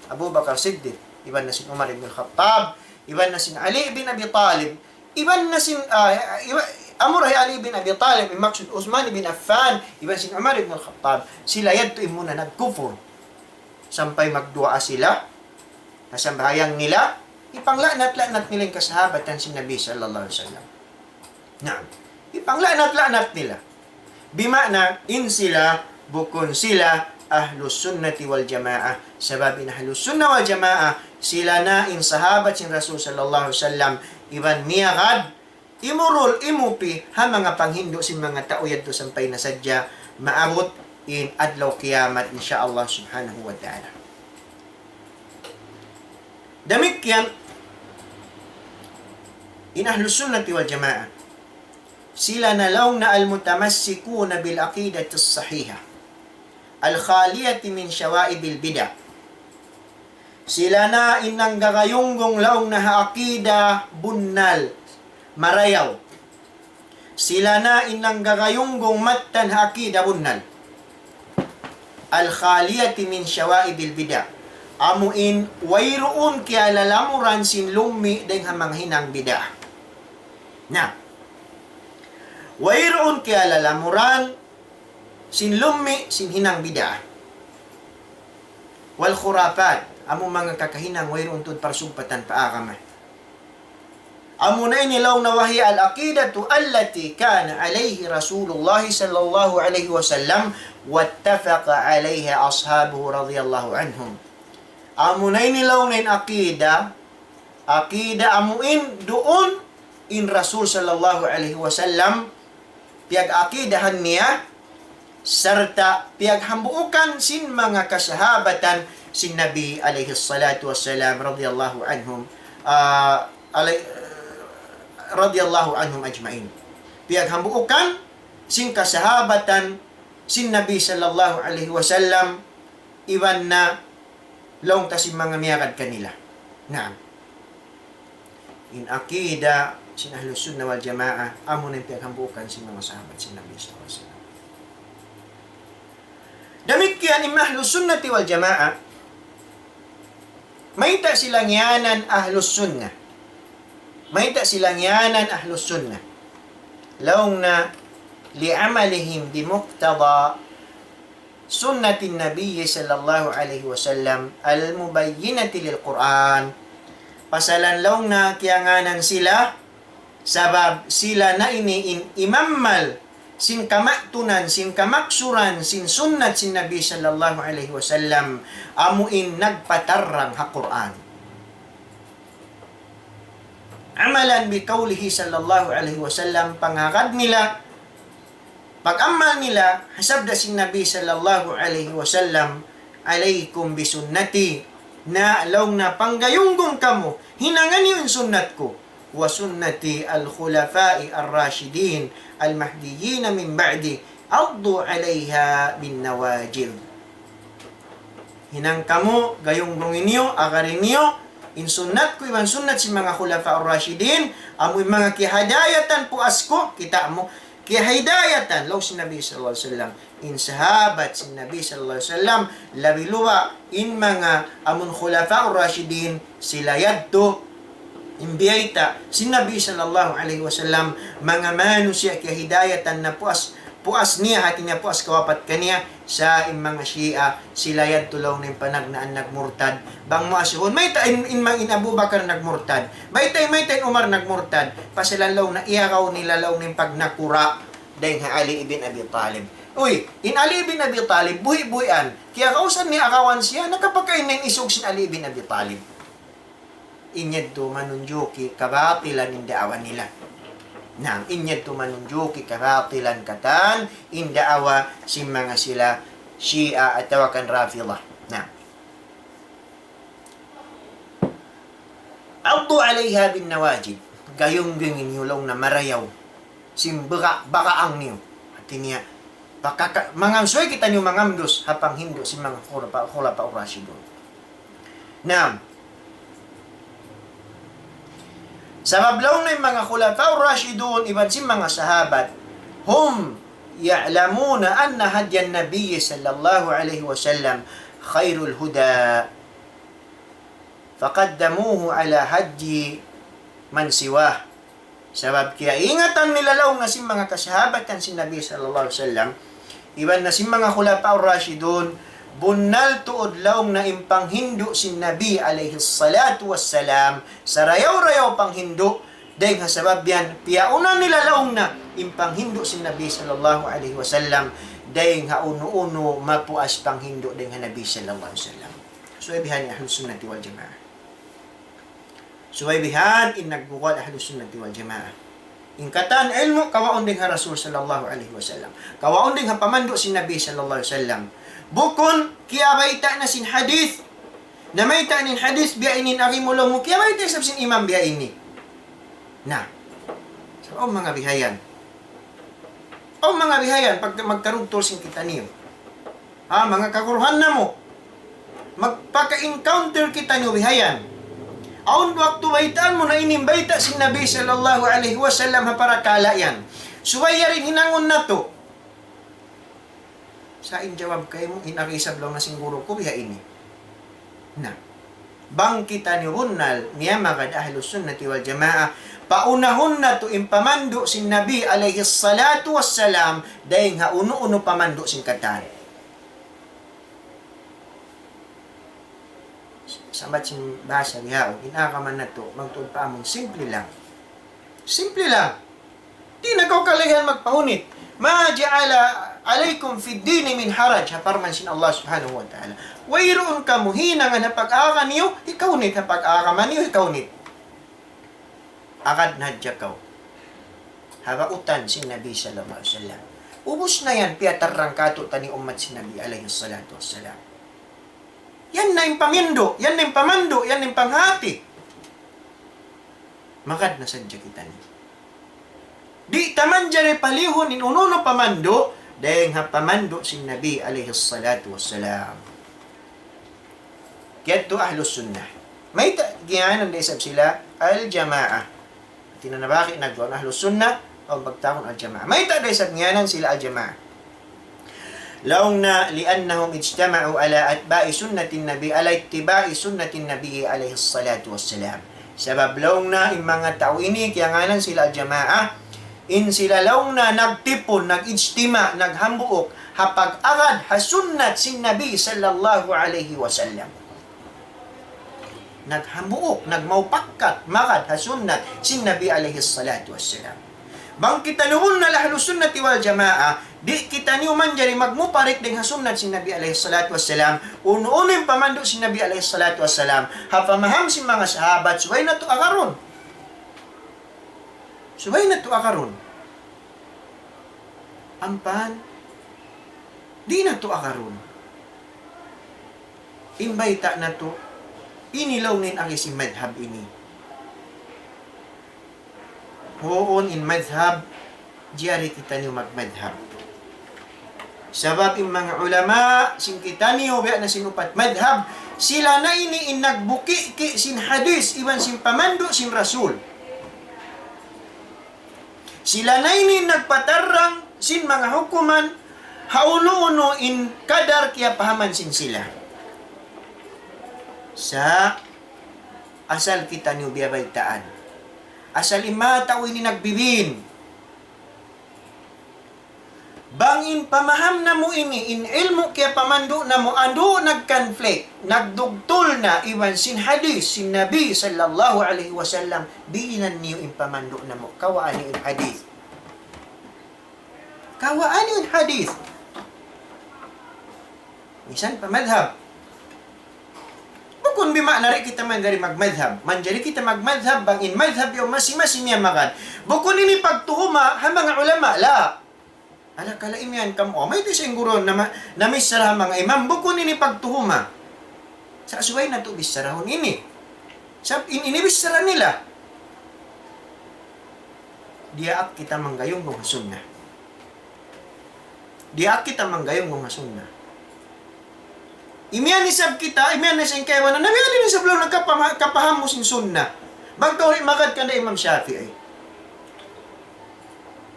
Abu Bakar Siddiq. Iban na sin Umar ibn Khattab. Iban na sin Ali bin Abi Talib. Iban na sin, ah, iba-, amura hi Ali bin Abi Talib, in maksud Uthman bin Affan, iban sin Umar ibn Khattab, sila yadtu in muna nagkufur. Sampay magduwaa sila, ha sambahayang nila, ipangla'nat-la'nat nila in kasahabatan sin Nabi sallallahu alayhi wasallam. Naam. Ipangla'nat-la'nat nila. Bima'na, in sila, bukun sila, ahlus sunnati wal jamaah. Sabab in ahlus sunnah wal jamaah, sila na in sahabat sin Rasul sallallahu alayhi wasallam, iban miyagad, imurul, imupi, ha manga panghindu' sin manga tau yadtu sampay na sadja, maabut in adlaw kiyamat, insya Allah subhanahu wa ta'ala. Damikkiyan, in ahlus sunnati wal jamaah, sila na laung na al-mutamassikuna bil aqidatis sahihah, al-khaliyati min shawaibil bid'ah. Sila na in nanggagayunggung laung na ha akida bunnal, marayaw. Sila na in nanggagayunggung mattan ha akida bunnal. Al-khaliyati min shawaibil bid'ah. Amu in wayruun kiyalalamuran sin lummi' dayn ha manga hinang bid'ah. Na. Wayruun kiyalalamuran sin lummi' sin hinang bid'ah. Wal khurafat, amu manga kakahinang wayruun tuud parsugpatan pa agama. Amuna ini laung na وهي العقيدة التي كان عليها رسول الله صلى الله عليه وسلم واتفق عليها أصحابه رضي الله عنهم. Amuna ini laung na in akida, akida amu in duun in Rasul sallallahu alayhi wasallam piyag-akidahan niya, sarta' piyaghambuukan sin manga kasahabatan sin Nabi alayhi salatu wassalam radiyallahu anhum, ah, alay-, radiyallahu anhum ajma'in. Piyaghambuukan sin kasahabatan sin Nabi sallallahu alayhi wasallam, iban na laung ta sin manga miyagad kanila. Naam. In akida sin Ahlus Sunnah wal Jamaah, amu na in piyaghambuukan sin manga sahabat sin Nabi sallallahu alayhi wasallam. Damikkiyan in Ahlus Sunnati wal Jamaah, mayta' sila ngiyanan Ahlus Sunnah? Mayta' sila ngiyanan Ahlus Sunnah? Laung na, لعملهم بمقتضى سنة النبي صلى الله عليه وسلم المبينة للقرآن. Pasalan laung na kiyangānan sila, sabab sila na ini in imammal sin kamatunan, sin kamaksuran, sin sunnat sin Nabi sallallahu alayhi wasallam, amu in nagpatarrang ha Qur'an. عملا بقوله صلى الله عليه وسلم, pangagad nila, pag-amal nila, ha sabda sin Nabi sallallahu alayhi wasallam, عليكم بسنتي, na laung na panggayunggung kamu, hinanga niyu in sunnat ku, وسنة الخلفاء الراشدين المهديين من بعدي، عضوا عليها بالنواجذ. Hinang kamu, gayunggungi niyu, agari niyu, in sunnat ku iban sunnat sin manga khulafa ar-rashidin, amu in manga kiyahidayatan puas ku, kita' mu, kiyahidayatan, laung sin Nabi sallallahu alayhi wasallam, in sahabat sin Nabi sallallahu alayhi wasallam, labi luba' in manga amun khulafa ar-rashidin, sila yadtu, In biyayta' sin Nabi sallallahu alayhi wasallam, manga manusiya' kiyahidayatan na puas, puas niya, hati niya puas kawapat kaniya, sa' in manga Shia, sila yadtu laung niya in panagnaan nagmurtad. Bang mu asubuhun, mayta' in, in, in Abu Bakar nagmurtad. Mayta', mayta' in Umar nagmurtad. Pasalan laung niya iyagaw nila laung niya in pagnakura' dayn ha Ali ibn Abi Talib. Uy, in Ali ibn Abi Talib, buhi'-buhian. Kiyagausan niya agawan siya, nakapakain na in isug sin Ali ibn Abi Talib. In yadtu manunjuki kabatilan in daawa nila. Naam, in yadtu manunjuki kabatilan katan in daawa sin manga sila Shia atawa kan Rafidah. Naam. عضوا عليها بالنواجذ. Gayung-gayungin niyu laung niya marayaw sin baga-, bagaang niyu. Hati niya, pakaka-, mangan subay kitaniyu mangamdus ha panghindu' sin manga khulafa, khulafa rashidun. Naam. Sabab laung niya in manga khulafa rashidun iban sin manga sahabat, هم يعلمون أن هدي النبي صلى الله عليه وسلم خير الهدى فقدموه على هدي من سواه. Sabab kiyaingatan nila laung niya sin manga kasahabatan sin Nabi sallallahu alayhi wasallam, iban na sin manga khulafa rashidun, bunnal tuud laung niya in panghindu' sin Nabi alayhi salatu wassalam, sarayaw-rayaw panghindu', dayn ha sabab yan, piyauna nila laung niya in panghindu' sin Nabi sallallahu alayhi wasallam, dayn ha unu-unu mapuas panghindu' dayn ha Nabi sallallahu alayhi wasallam. Subay bihan in Ahlus Sunnati wal Jamaah. Subay bihan in nagbugal Ahlus Sunnati wal Jamaah. In katan ilmu' kawaun dayn ha Rasul sallallahu alayhi wasallam. Kawaun dayn ha pamandu' sin Nabi sallallahu alayhi wasallam. Bukun kiyabayta' na sin hadith. Na mayta' in hadith biya' ini in agi mu laung mu, kiyabayta' isab sin imam biya' ini. Na. So, awn manga bihayan. Awn manga bihayan, pag magkarugtul sin kitaniyu. Ha, manga kaguruhan namu'. Magpaka-encounter kitaniyu bihayan. Awn waktu baytaan mu na ini in bayta' sin Nabi sallallahu alayhi wasallam ha parakala' yan. Subay yari in hinangun natu'. Sa' in jawab kaymu, in agi isab laung niya sin guru ku biya' ini. Na. Bang kitaniyu bunnal, miyamagad Ahlus Sunnati wal Jamaah, paunahun natu' in pamandu' sin Nabi alayhi salatu wassalam, dayn ha unu-unu pamandu' sin katan. Sambat sin bahasa bihaun, in agama natu', magtuud pa amun, simple lang. Simple lang. Di' na kaw kalagihan magpahunit. ما جعل عليكم في الدين من حرج, ha parman sin Allah Subhanahu wa Ta'ala. Wayruun kamu hinangan ha pag-aga niyu hikaunit, ha pag-agama niyu hikaunit. Agad na hadja kaw ha bautan sin Nabi sallallahu alayhi wasallam. Ubus na yan, piyatarrang kātu'niyu ummat sin Nabi alayhi salatu wassalam. Yan na in pamindu', yan na in pamandu', yan na in panghati. Magad na sadja kitaniyu. Di' ta manjari palihun in unu-unu pamandu', dayn ha pamandu' sin Nabi alayhi salatu wassalam. Kiyadtu Ahlus Sunnah. Mayta' giyanan da isab sila Al-Jamaah. Hati niya na baki' nagduwa Ahlus Sunnah, awn pagtawagun Al-Jamaah. Mayta' da isab ngiyanan sila Al-Jamaah? Laung niya, لأنهم اجتمعوا على أتباع سنة النبي، على اتباع سنة النبي عليه الصلاة والسلام. Sabab laung niya, in manga tau ini, kiyangānan sila Al-Jamaah, in sila laung niya nagtipun, nag-ijtima', naghambuuk, ha pag-agad, ha sunnat sin Nabi sallallahu alayhi wasallam. Naghambuuk, nagmaupakkat, magad ha sunnat sin Nabi alayhi salatu wassalam. Bang kitaniyu bunnal Ahlus Sunnati wal Jamaah, di' kitaniyu manjari magmuparik dayn ha sunnat sin Nabi alayhi salatu wassalam, unu-unu in pamandu' sin Nabi alayhi salatu wassalam, ha pamaham sin manga sahabat, subay natu' agarun. Subay natu' agarun. Ampa, di' natu' agarun. In bayta' natu', ini laung niya in agi sin madhab ini. Huun in madhab, jari kitaniyu magmadhab. Sabab in manga ulama, sin kitaniyu, biya' na sin upat madhab, sila na ini in nagbuki'-ki' sin hadith, iban sin pamandu' sin Rasul. Sila na ini nagpatarrang sin manga hukuman ha unu-unu in kadar kiyapahaman sin sila. Sa' Asal kitaniyu biyabaytaan. Asal in manga tau ini nagbibin. Bang in pamaham namu' ini, in ilmu' kiyapamandu' namu', andu' nag-conflict, nagdugtul na iban sin hadith sin Nabi sallallahu alayhi wasallam, biinan niyu in pamandu' namu', kawaa niyu in hadith. Kawaa niyu in hadith. Misan pa madhab. Bukun bima'na di' kita manjari magmadhab. Manjari kita magmadhab bang in madhab yaun masi-masi niya magad. Bukun ini pagtuhuma ha manga ulama, la. Ala kala imiyan kamu, oh, mayta' siya in guru nama, namichara ha manga imam, bukun ini pagtuhuma. Sa' subay natu' bicharahun ini. Sa' in, ini bichara nila. Diyaak kita manggayungnung ha sunnah. Diyaak kita manggayungnung ha sunnah. Imiyan isab kita, imiyan na sin kaibanan, na miyan isab laung na kapama-, kapaham mu sin sunnah. Bang kaw di' magad kan da Imam Shafi'i.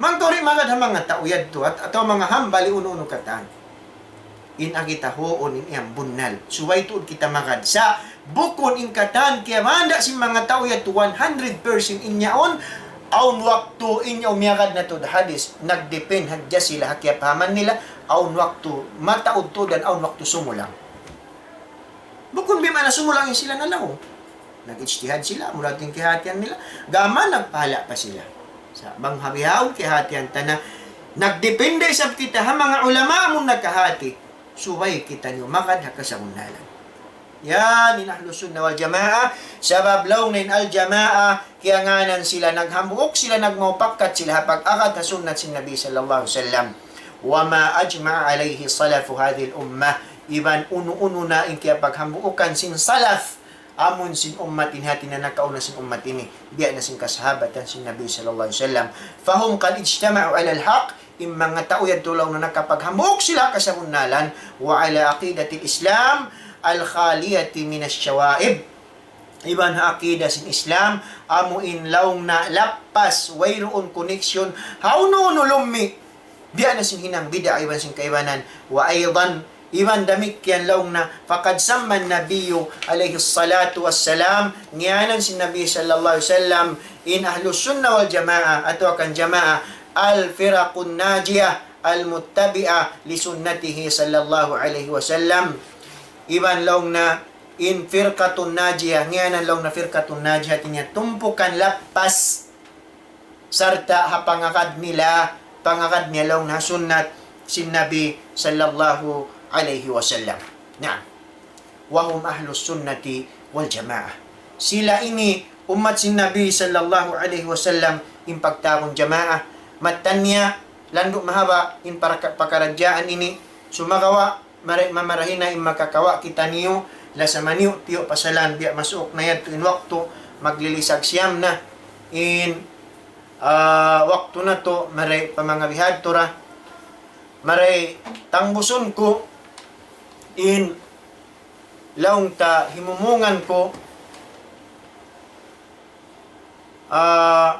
Bang kaw di' magad ha manga tau yadtu, at-, atawa manga Hanbali unu-unu katan. In agi ta huun in yan bunnal. Subay tuud kita magad. Sa' bukun in katan kiyabanda' sin manga tau yadtu one hundred percent in yaun, awn waktu in yaun miyagad na tuud hadith. Nagdepend hadja sila ha kiyapahaman nila, awn waktu mataud tuud dan awn waktu sumulang. Bukun bima'na sumulang in sila na laung. Nag-ijtihad sila, mura dayn kiyahatihan nila. Gama nagpahala' pa sila. Sa' bang ha bihaun kiyahatihan ta na, nagdepende isab kita ha manga ulama amun nakahati. Subay kitaniyu magad ha kasabunnalan. Yan in Ahlus Sunnah wal Jamaah, sabab laung na in Al Jamaah, kiyangānan sila naghambuuk sila, nagmaupakkat sila ha pag-agad ha sunnat sin Nabi sallallahu alayhi wasallam. وما أجمع عليه سلف هذه الأمة. Iban unu-unu na in kiyapaghambuukan sin salaf, amun sin ummat ini, hāti niya nakauna sin ummat ini, biya' na sin kasahabatan sin Nabi sallallahu alayhi wasallam. فهم قد اجتمعوا على الحق, in manga tau yadtu laung na nakapaghambuuk sila kasabunnalan, وعلى عقيدة الإسلام الخالية من الشوائب. Iban ha aqida sin Islam, amu in laung na lappas, wayruun connection, ha unu-unu lummi'. Biya' na sin hinang bid'a iban sin kaibanan. وأيضا, iban damikkiyan laung na, فقد سمى النبي عليه الصلاة والسلام, ngiyanan sin Nabi sallallahu alayhi wasallam, in Ahlus Sunnah wal Jamaah, atawa kan Jamaah, الفرق الناجية المتبعة لسنته صلى الله عليه وسلم. Iban laung na, in firqatun najiyah, ngiyanan laung na firqatun najiyah, hāti niya tumpukan lappas, sarta' ha pangagad nila, pangagad nila laung na sunnat sin Nabi sallallahu alayhi wasallam. Naam. وهم أهل السنة والجماعة. Sila ini ummat sin Nabi sallallahu alayhi wasallam in pagtawagun jamaah. Mattan niya, landu' mahaba' in paraka-, pakaradjaan ini, sumagawa' mari mamarahi na in makakawa' kitaniyu, lasa maniyu'-tiyu' pasalan biya' masuuk na yadtu in waktu, maglilisag siyam na in, ah, waktu natu', mari pa manga bihadtu ra, mari tangbusun ku in laung ta himumungan ku, ah,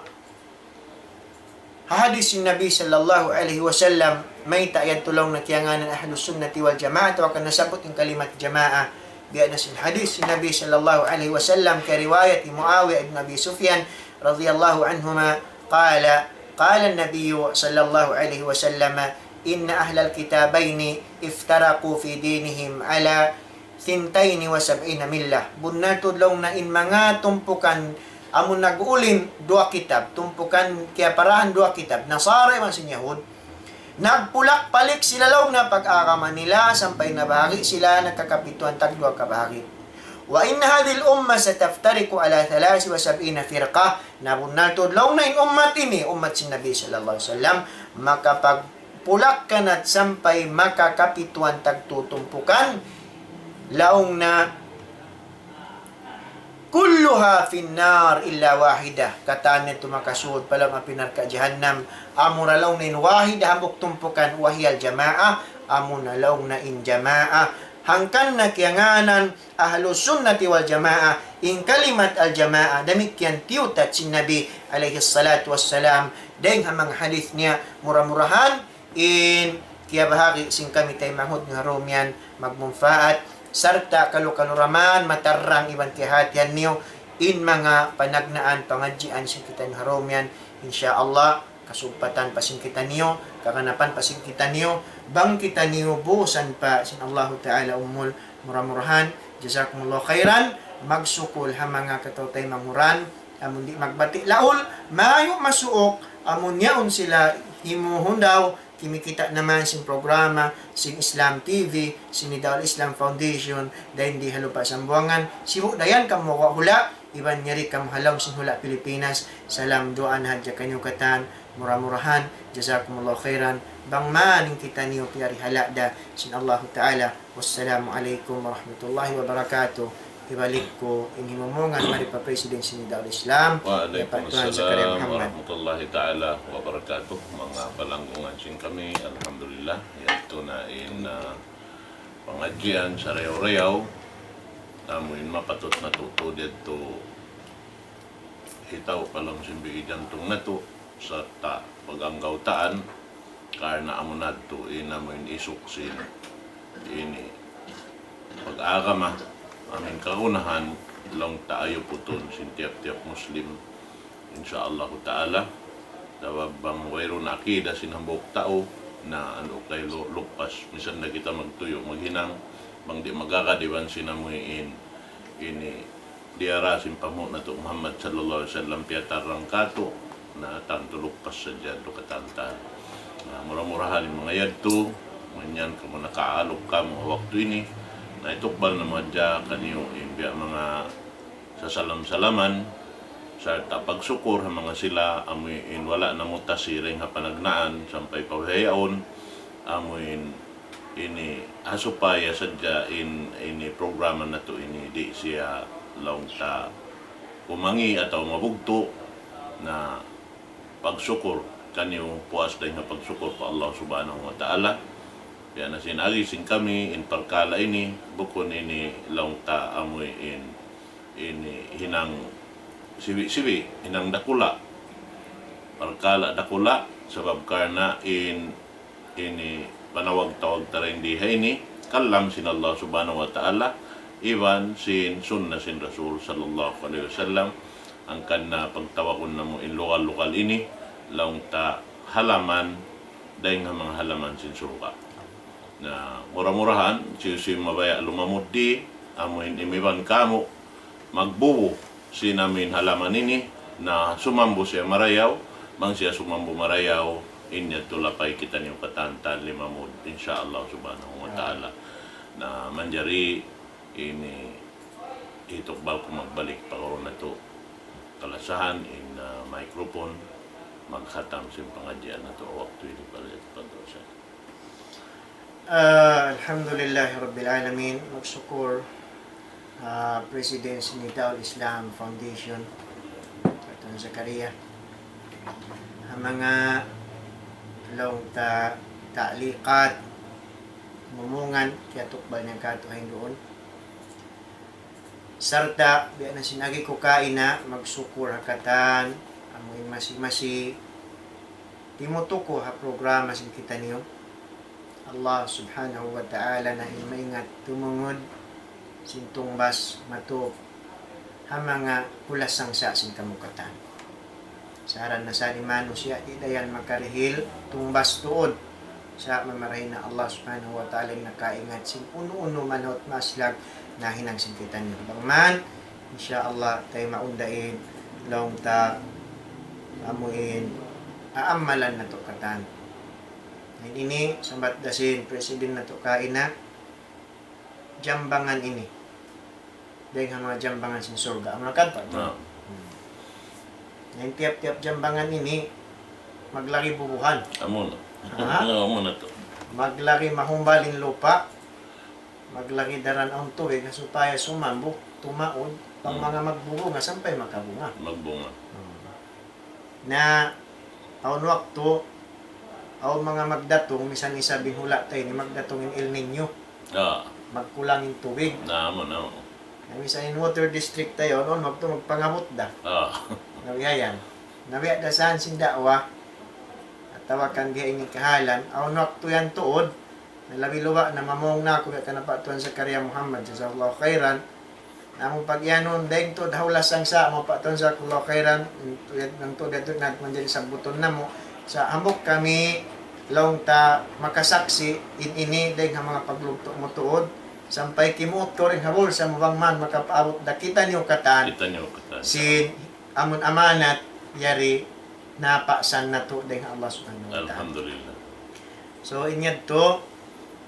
ha hadis sin Nabi sallallahu alayhi wasallam, mayta' yadtu laung na kiyangānan Ahlus Sunnati wal Jamaah, atawa kan nasabbut in kalimat jamaah. Biya' na sin hadis sin Nabi sallallahu alayhi wasallam, kariwayat hi Muawiyah ibn Abi Sufyan radiyallahu anhuma, قال، قال النبي صلى الله عليه وسلم، إن أهل الكتابين افترقوا في دينهم على ثنتين وسبعين ملة. Bunnal tuud laung na in manga tumpukan amun nag-ulin duwa kitab, tumpukan kiyaparahan duwa kitab, Nasara iban sin Yahud. Nagpulak-palik sila laung na pag-agama nila, sampay nabahagi' sila nagkakapituan tagduwa kabahagi'. وإن هذه الأمة ستفترق على ثلاث وسبعين فرقة. Na bunnal tuud laung na in ummat ini, ummat sin Nabi sallallahu alayhi wasallam, makapagpulak kanat sampay makakapituan tagtu tumpukan, laung na كلها في النار إلا واحدة. Katan niya tuud makasud pa lawm api narka' jahannam. Amura laung na in wahidah hambuuk tumpukan, وهي الجماعة. Amuna laung na in jamaah. Hangkan na kiyangānan Ahlus Sunnati wal Jamaah, in kalimat al-jamaah, damikkiyan tiyutat sin Nabi alayhi salatu wassalam, dayng ha manga hadith niya, mura-murahan, in kiyabahagi' sin kami taymanghud niyu ha dunya yan magmunpaat, sarta' kalu-kalu ra man matarrang iban kiyahatihan niyu, in manga panagnaan pangadjian sin kitaniyu ha dunya yan, insya Allah, kasugpatan pa sin kitaniyu, kaganapan pa sin kitaniyu, bang kitaniyu busan pa sin Allahu Ta'ala umul, mura-murahan, jazakumullahu khairan, magsukul ha manga kataw-taymanghuran, amun di' magbati' laul, mayu' masuuk, amun yaun sila himuhundaw, kimikita' naman sin programa, sin Islam T V, sin Nidaul Islam Foundation, dayn di ha Lupa' Sambuwangan, sibu' dayan kamu hula', iban yari kamu ha lawm sin hula' Pilipinas, salam duwaa na hadja kaniyu katan, mura-murahan, jazakumullahu khairan, bang man in kitaniyu piyarihala' da sin Allahu Ta'ala. Wassalamu alaykum warahmatullahi wabarakatuh. Hibalik ku in himumungan mari pa President sin Nidaul Islam, Datuk Tuan Zakaria Muhammad. Wa alaykum assalam warahmatullahi ta'ala wabarakatuh. Manga palanggungan sin kami, alhamdulillah. Yadtu na in, ah, pangadjian sarayaw-rayaw. Amu in mapatut matutu diyadtu hitaw pa lawm sin bihi jantung natu', sarta' pag-anggawtaan, karna' amu na yadtu in amu in isuk sin ini pag-agama, amu in kagunahan, laung ta ayuputun sin tiyap-tiyap Muslim, insya Allahu Ta'ala. Sabab bang wayruun akida sin hambuuk tau, na anu kay lu-, lupas, misan na kita magtuyu', maghinang, bang di' magagad iban sin amu in, ini, diyara sin panghu' natu' Muhammad sallallahu alayhi wasallam piyatarrang katu', na tantu lupas sadja tu katantan. Na mura-murahan in manga yadtu, manyan kamu nakaaluk kamu ha waktu ini, na itukbal namu' hadja kaniyu in biya' manga sasalam-salaman, sarta' pagsukur ha manga sila amu in wala' namu' tasi dayn ha panagnaan sampay pa bihaun, amu in ini, ha supaya sadja in, ini programa natu' ini di' siya laung ta kumangi' atawa mabugtu', na pagsukur kaniyu puas dayn ha pagsukur pa Allah Subhanahu wa Ta'ala. Biya' na sin agi sin kami in parkala' ini, bukun ini laung ta amu in, ini hinang sibi'-sibi', hinang dakula'. Parkala' dakula', sabab karna' in ini panawag-tawag ta dayn di ha ini, kalam sin Allah Subhanahu wa Ta'ala, iban sin sunnah sin Rasul sallallahu alayhi wasallam, hangkan na pagtawagun namu' in lugal-lugal ini, laung ta halaman, dayn ha manga halaman sin surga'. Na mura-murahan, hisiyu-siyu mabaya' lumamud di, amu in imiban kamu', magbubu sin amu in halaman ini, na sumambu siya marayaw, bang siya sumambu marayaw, in yadtu lapay kitaniyu katantan limamud, insya Allah Subhanahu wa Ta'ala. Na manjari ini hitukbal ku magbalik pa karuun natu' kalasahan in, ah, microphone, maghatam sin pangadjian natu' waktu ini pala yadtu pagkausan. Ah, alhamdulillahi Rabbil Alamin. Magsukur, ah, President sin Nidaul Islam Foundation, Tuan Zakaria. Ha manga laung ta ta'liqat, mumungan, kiyatukbal niya katu' ha duun. Sarta', biya' na sin agi ku kaina, magsukur ha katan, amu in masi-masi, timutuku ha programa sin kitaniyu. Allah Subhanahu wa Ta'ala na in maingat tumungud sin tungbas matup ha manga pulas sangsa' sin kamu katan. Saran na sa' di' manusiya', di' da yan makarihil tungbas tuud. Sa' mamarahi na Allah Subhanahu wa Ta'ala in nakaingat sin unu-unu manut maslag nahinang sin kitaniyu. Bang man, insya Allah, taymaun da in laung ta amu in aamalan natu' katan. In ini, sambat da sin President natu' kaina, jambangan ini. Dayn ha manga jambangan sin surga'. Amu na kan, Pak? Na. Hmm. In tiyap-tiyap jambangan ini, maglari bubuhan. Amu na. Ha? Amu na tu. Maglari mahumbal in lupa', maglari daran awn tubig, supaya sumambu, tumaud, bang manga magbubunga, sampay makabunga. Magbunga. Hmm. Na, awn waktu, awn manga magdatung, misan isab in hula' ta ini, magdatung in El Niño. Ah. Magkulang in tubig. Na, amu na, amu. Na, misan in water district ta yaun, awn waktu magpangabut da. Ah. Na biya' yan. Na biya' da saan sin da'wa, atawa kan biya' ini kahalan, awn waktu yan tuud, na labi luba' na mamung na aku biya' kan Pak Tuan Zakaria Muhammad, jazakallahu khairan. Amu pagiyanun, dayng tuud ha hulas sangsa', amu pa tuwan, jazakallahu khairan, in tuud, in tuud, in tuud na manjari sabbutun namu'. Sa' hambuuk kami, laung ta makasaksi', in ini, dayng ha manga paglugtu' mu tuud, sampay kimuut ku dayn ha bulsa mu bang man makapaabut da kitaniyu katan. Kitaniyu katan. Sin amun amanat, yari, napaasan natu' dayng ha Allah Subhanahu wa Ta'ala. Alhamdulillah. So, in yadtu,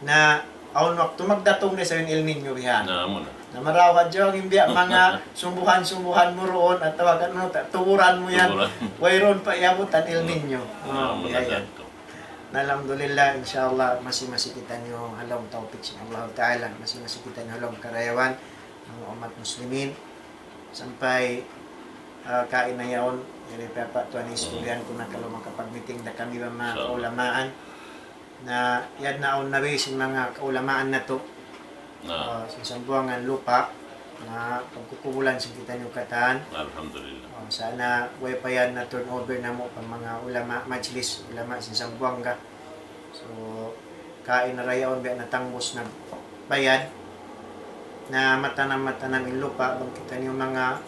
na awn waktu magdatung da isab in El Niño bihan. Na, amu na. Na marayaw hadja in biya' manga sumbuhan-sumbuhan mu duun, atawa kan unu, ta-, tuburan mu yan. Tuburan. Wayruun pa iyabutan El Niño. Na, amu na yan. Na, alhamdulillah, inshallah, masi-masi kitaniyu ha lawm tawpik sin Allah Ta'ala, masi-masi kitaniyu ha lawm karayawan, manga ummat muslimin. Sampay, ah, kaina yaun, yari pa pa tuwan, istoryahan ku na kalu makapag-meeting da kami bang manga kaulamaan. Na, yan na awn nabi sin manga kaulamaan natu'. Na. Ah, sin Sambuwangan Lupa', na pagkukubulan sin kitaniyu katan. Alhamdulillah. Ah, sana way pa yan na turnover namu' pa manga ulama, majlis ulama sin Sambuwanga. So, kaina ra yaun biya' natangbus na bayad, na matanam-matanam in lupa', bang kitaniyu manga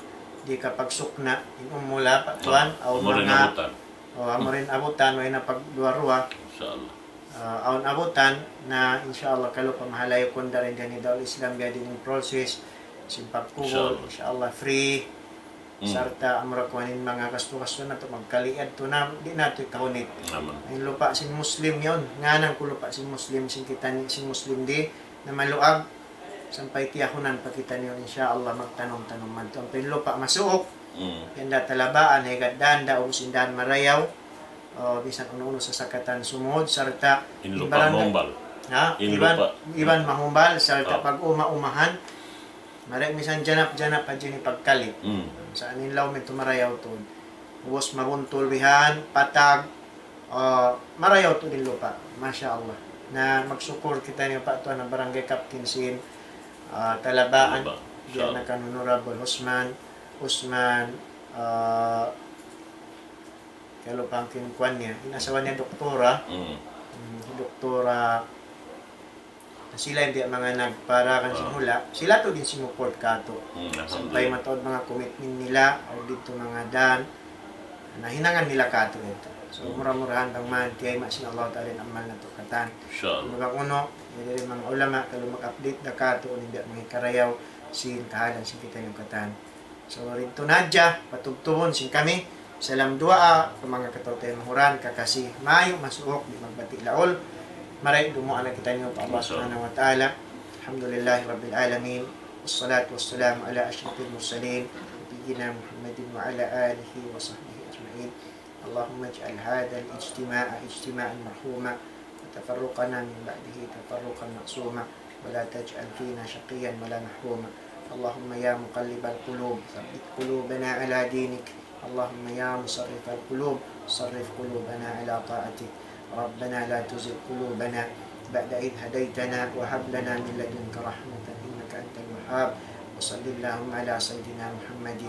di' kapagsukna', in umula pa tuwan, awn manga, amurin abutan, way na pagduwa-ruwa. Inshallah. Ah, awn abutan na, inshallah, kalu pa mahalay ku darin dini daul Islam biya' diin in process, sin pagkubul, inshallah, free. Sarta' amura kuwan in manga gastu-gastu natu' magkaliad tu na, di' natu' ikahunit. Amun. In lupa' sin Muslim yaun, ngānan ku lupa' sin Muslim, sin kitaniyu, sin Muslim di' na maluag, sampay tiyahunan pa kitaniyu, inshallah, magtanum-tanum madtu. Ampa in lupa' masuuk, yan da talabaan, higad dān da, ubus in dān marayaw, o, bisan unu-unu sasakatan sumud, sarta' in lupa' mahumbal. Ha? In lupa' iban mahumbal, sarta' pag-uma-umahan, mari misan janap-janap hadja in pagkali. Sa' in lawm yadtu marayaw tuud. Ubus mabuntul bihan, patag, o, marayaw tuud in lupa'. Masha Allah. Na magsukul kitaniyu pa tuwan ha barangay captain sin, ah, Talabaan. Talabaan. Diyan na kan Honorable Usman, Usman, ah, kalu pa in kuwan niya. In asawa niya doktora. Mm, doktora. Sila in biya' manga nagparakan sin hula', sila tuud in simuport kātu'. Sampay mataud manga commitment nila, awn didtu manga dān, na hinangan nila kātu' yadtu. So, mura-murahan bang man, tiyayma' sin Allah Ta'ala in amal natu' katan. Inshallah. Bang unu, yari manga ulama, kalu mag-update da kātu', unu in biya' manga hikarayaw, sin kahalan sin kitaniyu katan. So, didtu na hadja, patubtubun sin kami. Salam duwaa pa manga kataw-taymanghuran, kakasi, mayu', masuuk, di' magbati' laul. Mari dumuwaa na kitaniyu pa Allah Subhanahu wa Ta'ala. Alhamdulillahi Rabbil Alamin. Wassalatu wassalamu ala ashrafil mursalin, nabiyyina Muhammadin wa ala alihi wa sahbihi ajma'in. اللهم اجعل هذا الاجتماع اجتماعا مرحوما، وتفرقنا من بعده تفرقا معصوما، ولا تجعل فينا شقيا ولا محروما. اللهم يا مقلب القلوب، ثبت قلوبنا على دينك. اللهم يا مصرف القلوب، صرف قلوبنا على طاعتك. ربنا لا تزغ قلوبنا بعد إذ هديتنا وهب لنا من لدنك رحمة إنك أنت الوهاب. وصل اللهم على سيدنا محمد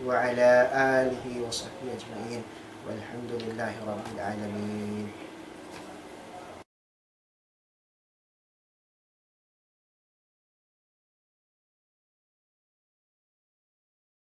وعلى آله وصحبه أجمعين. والحمد لله رب العالمين.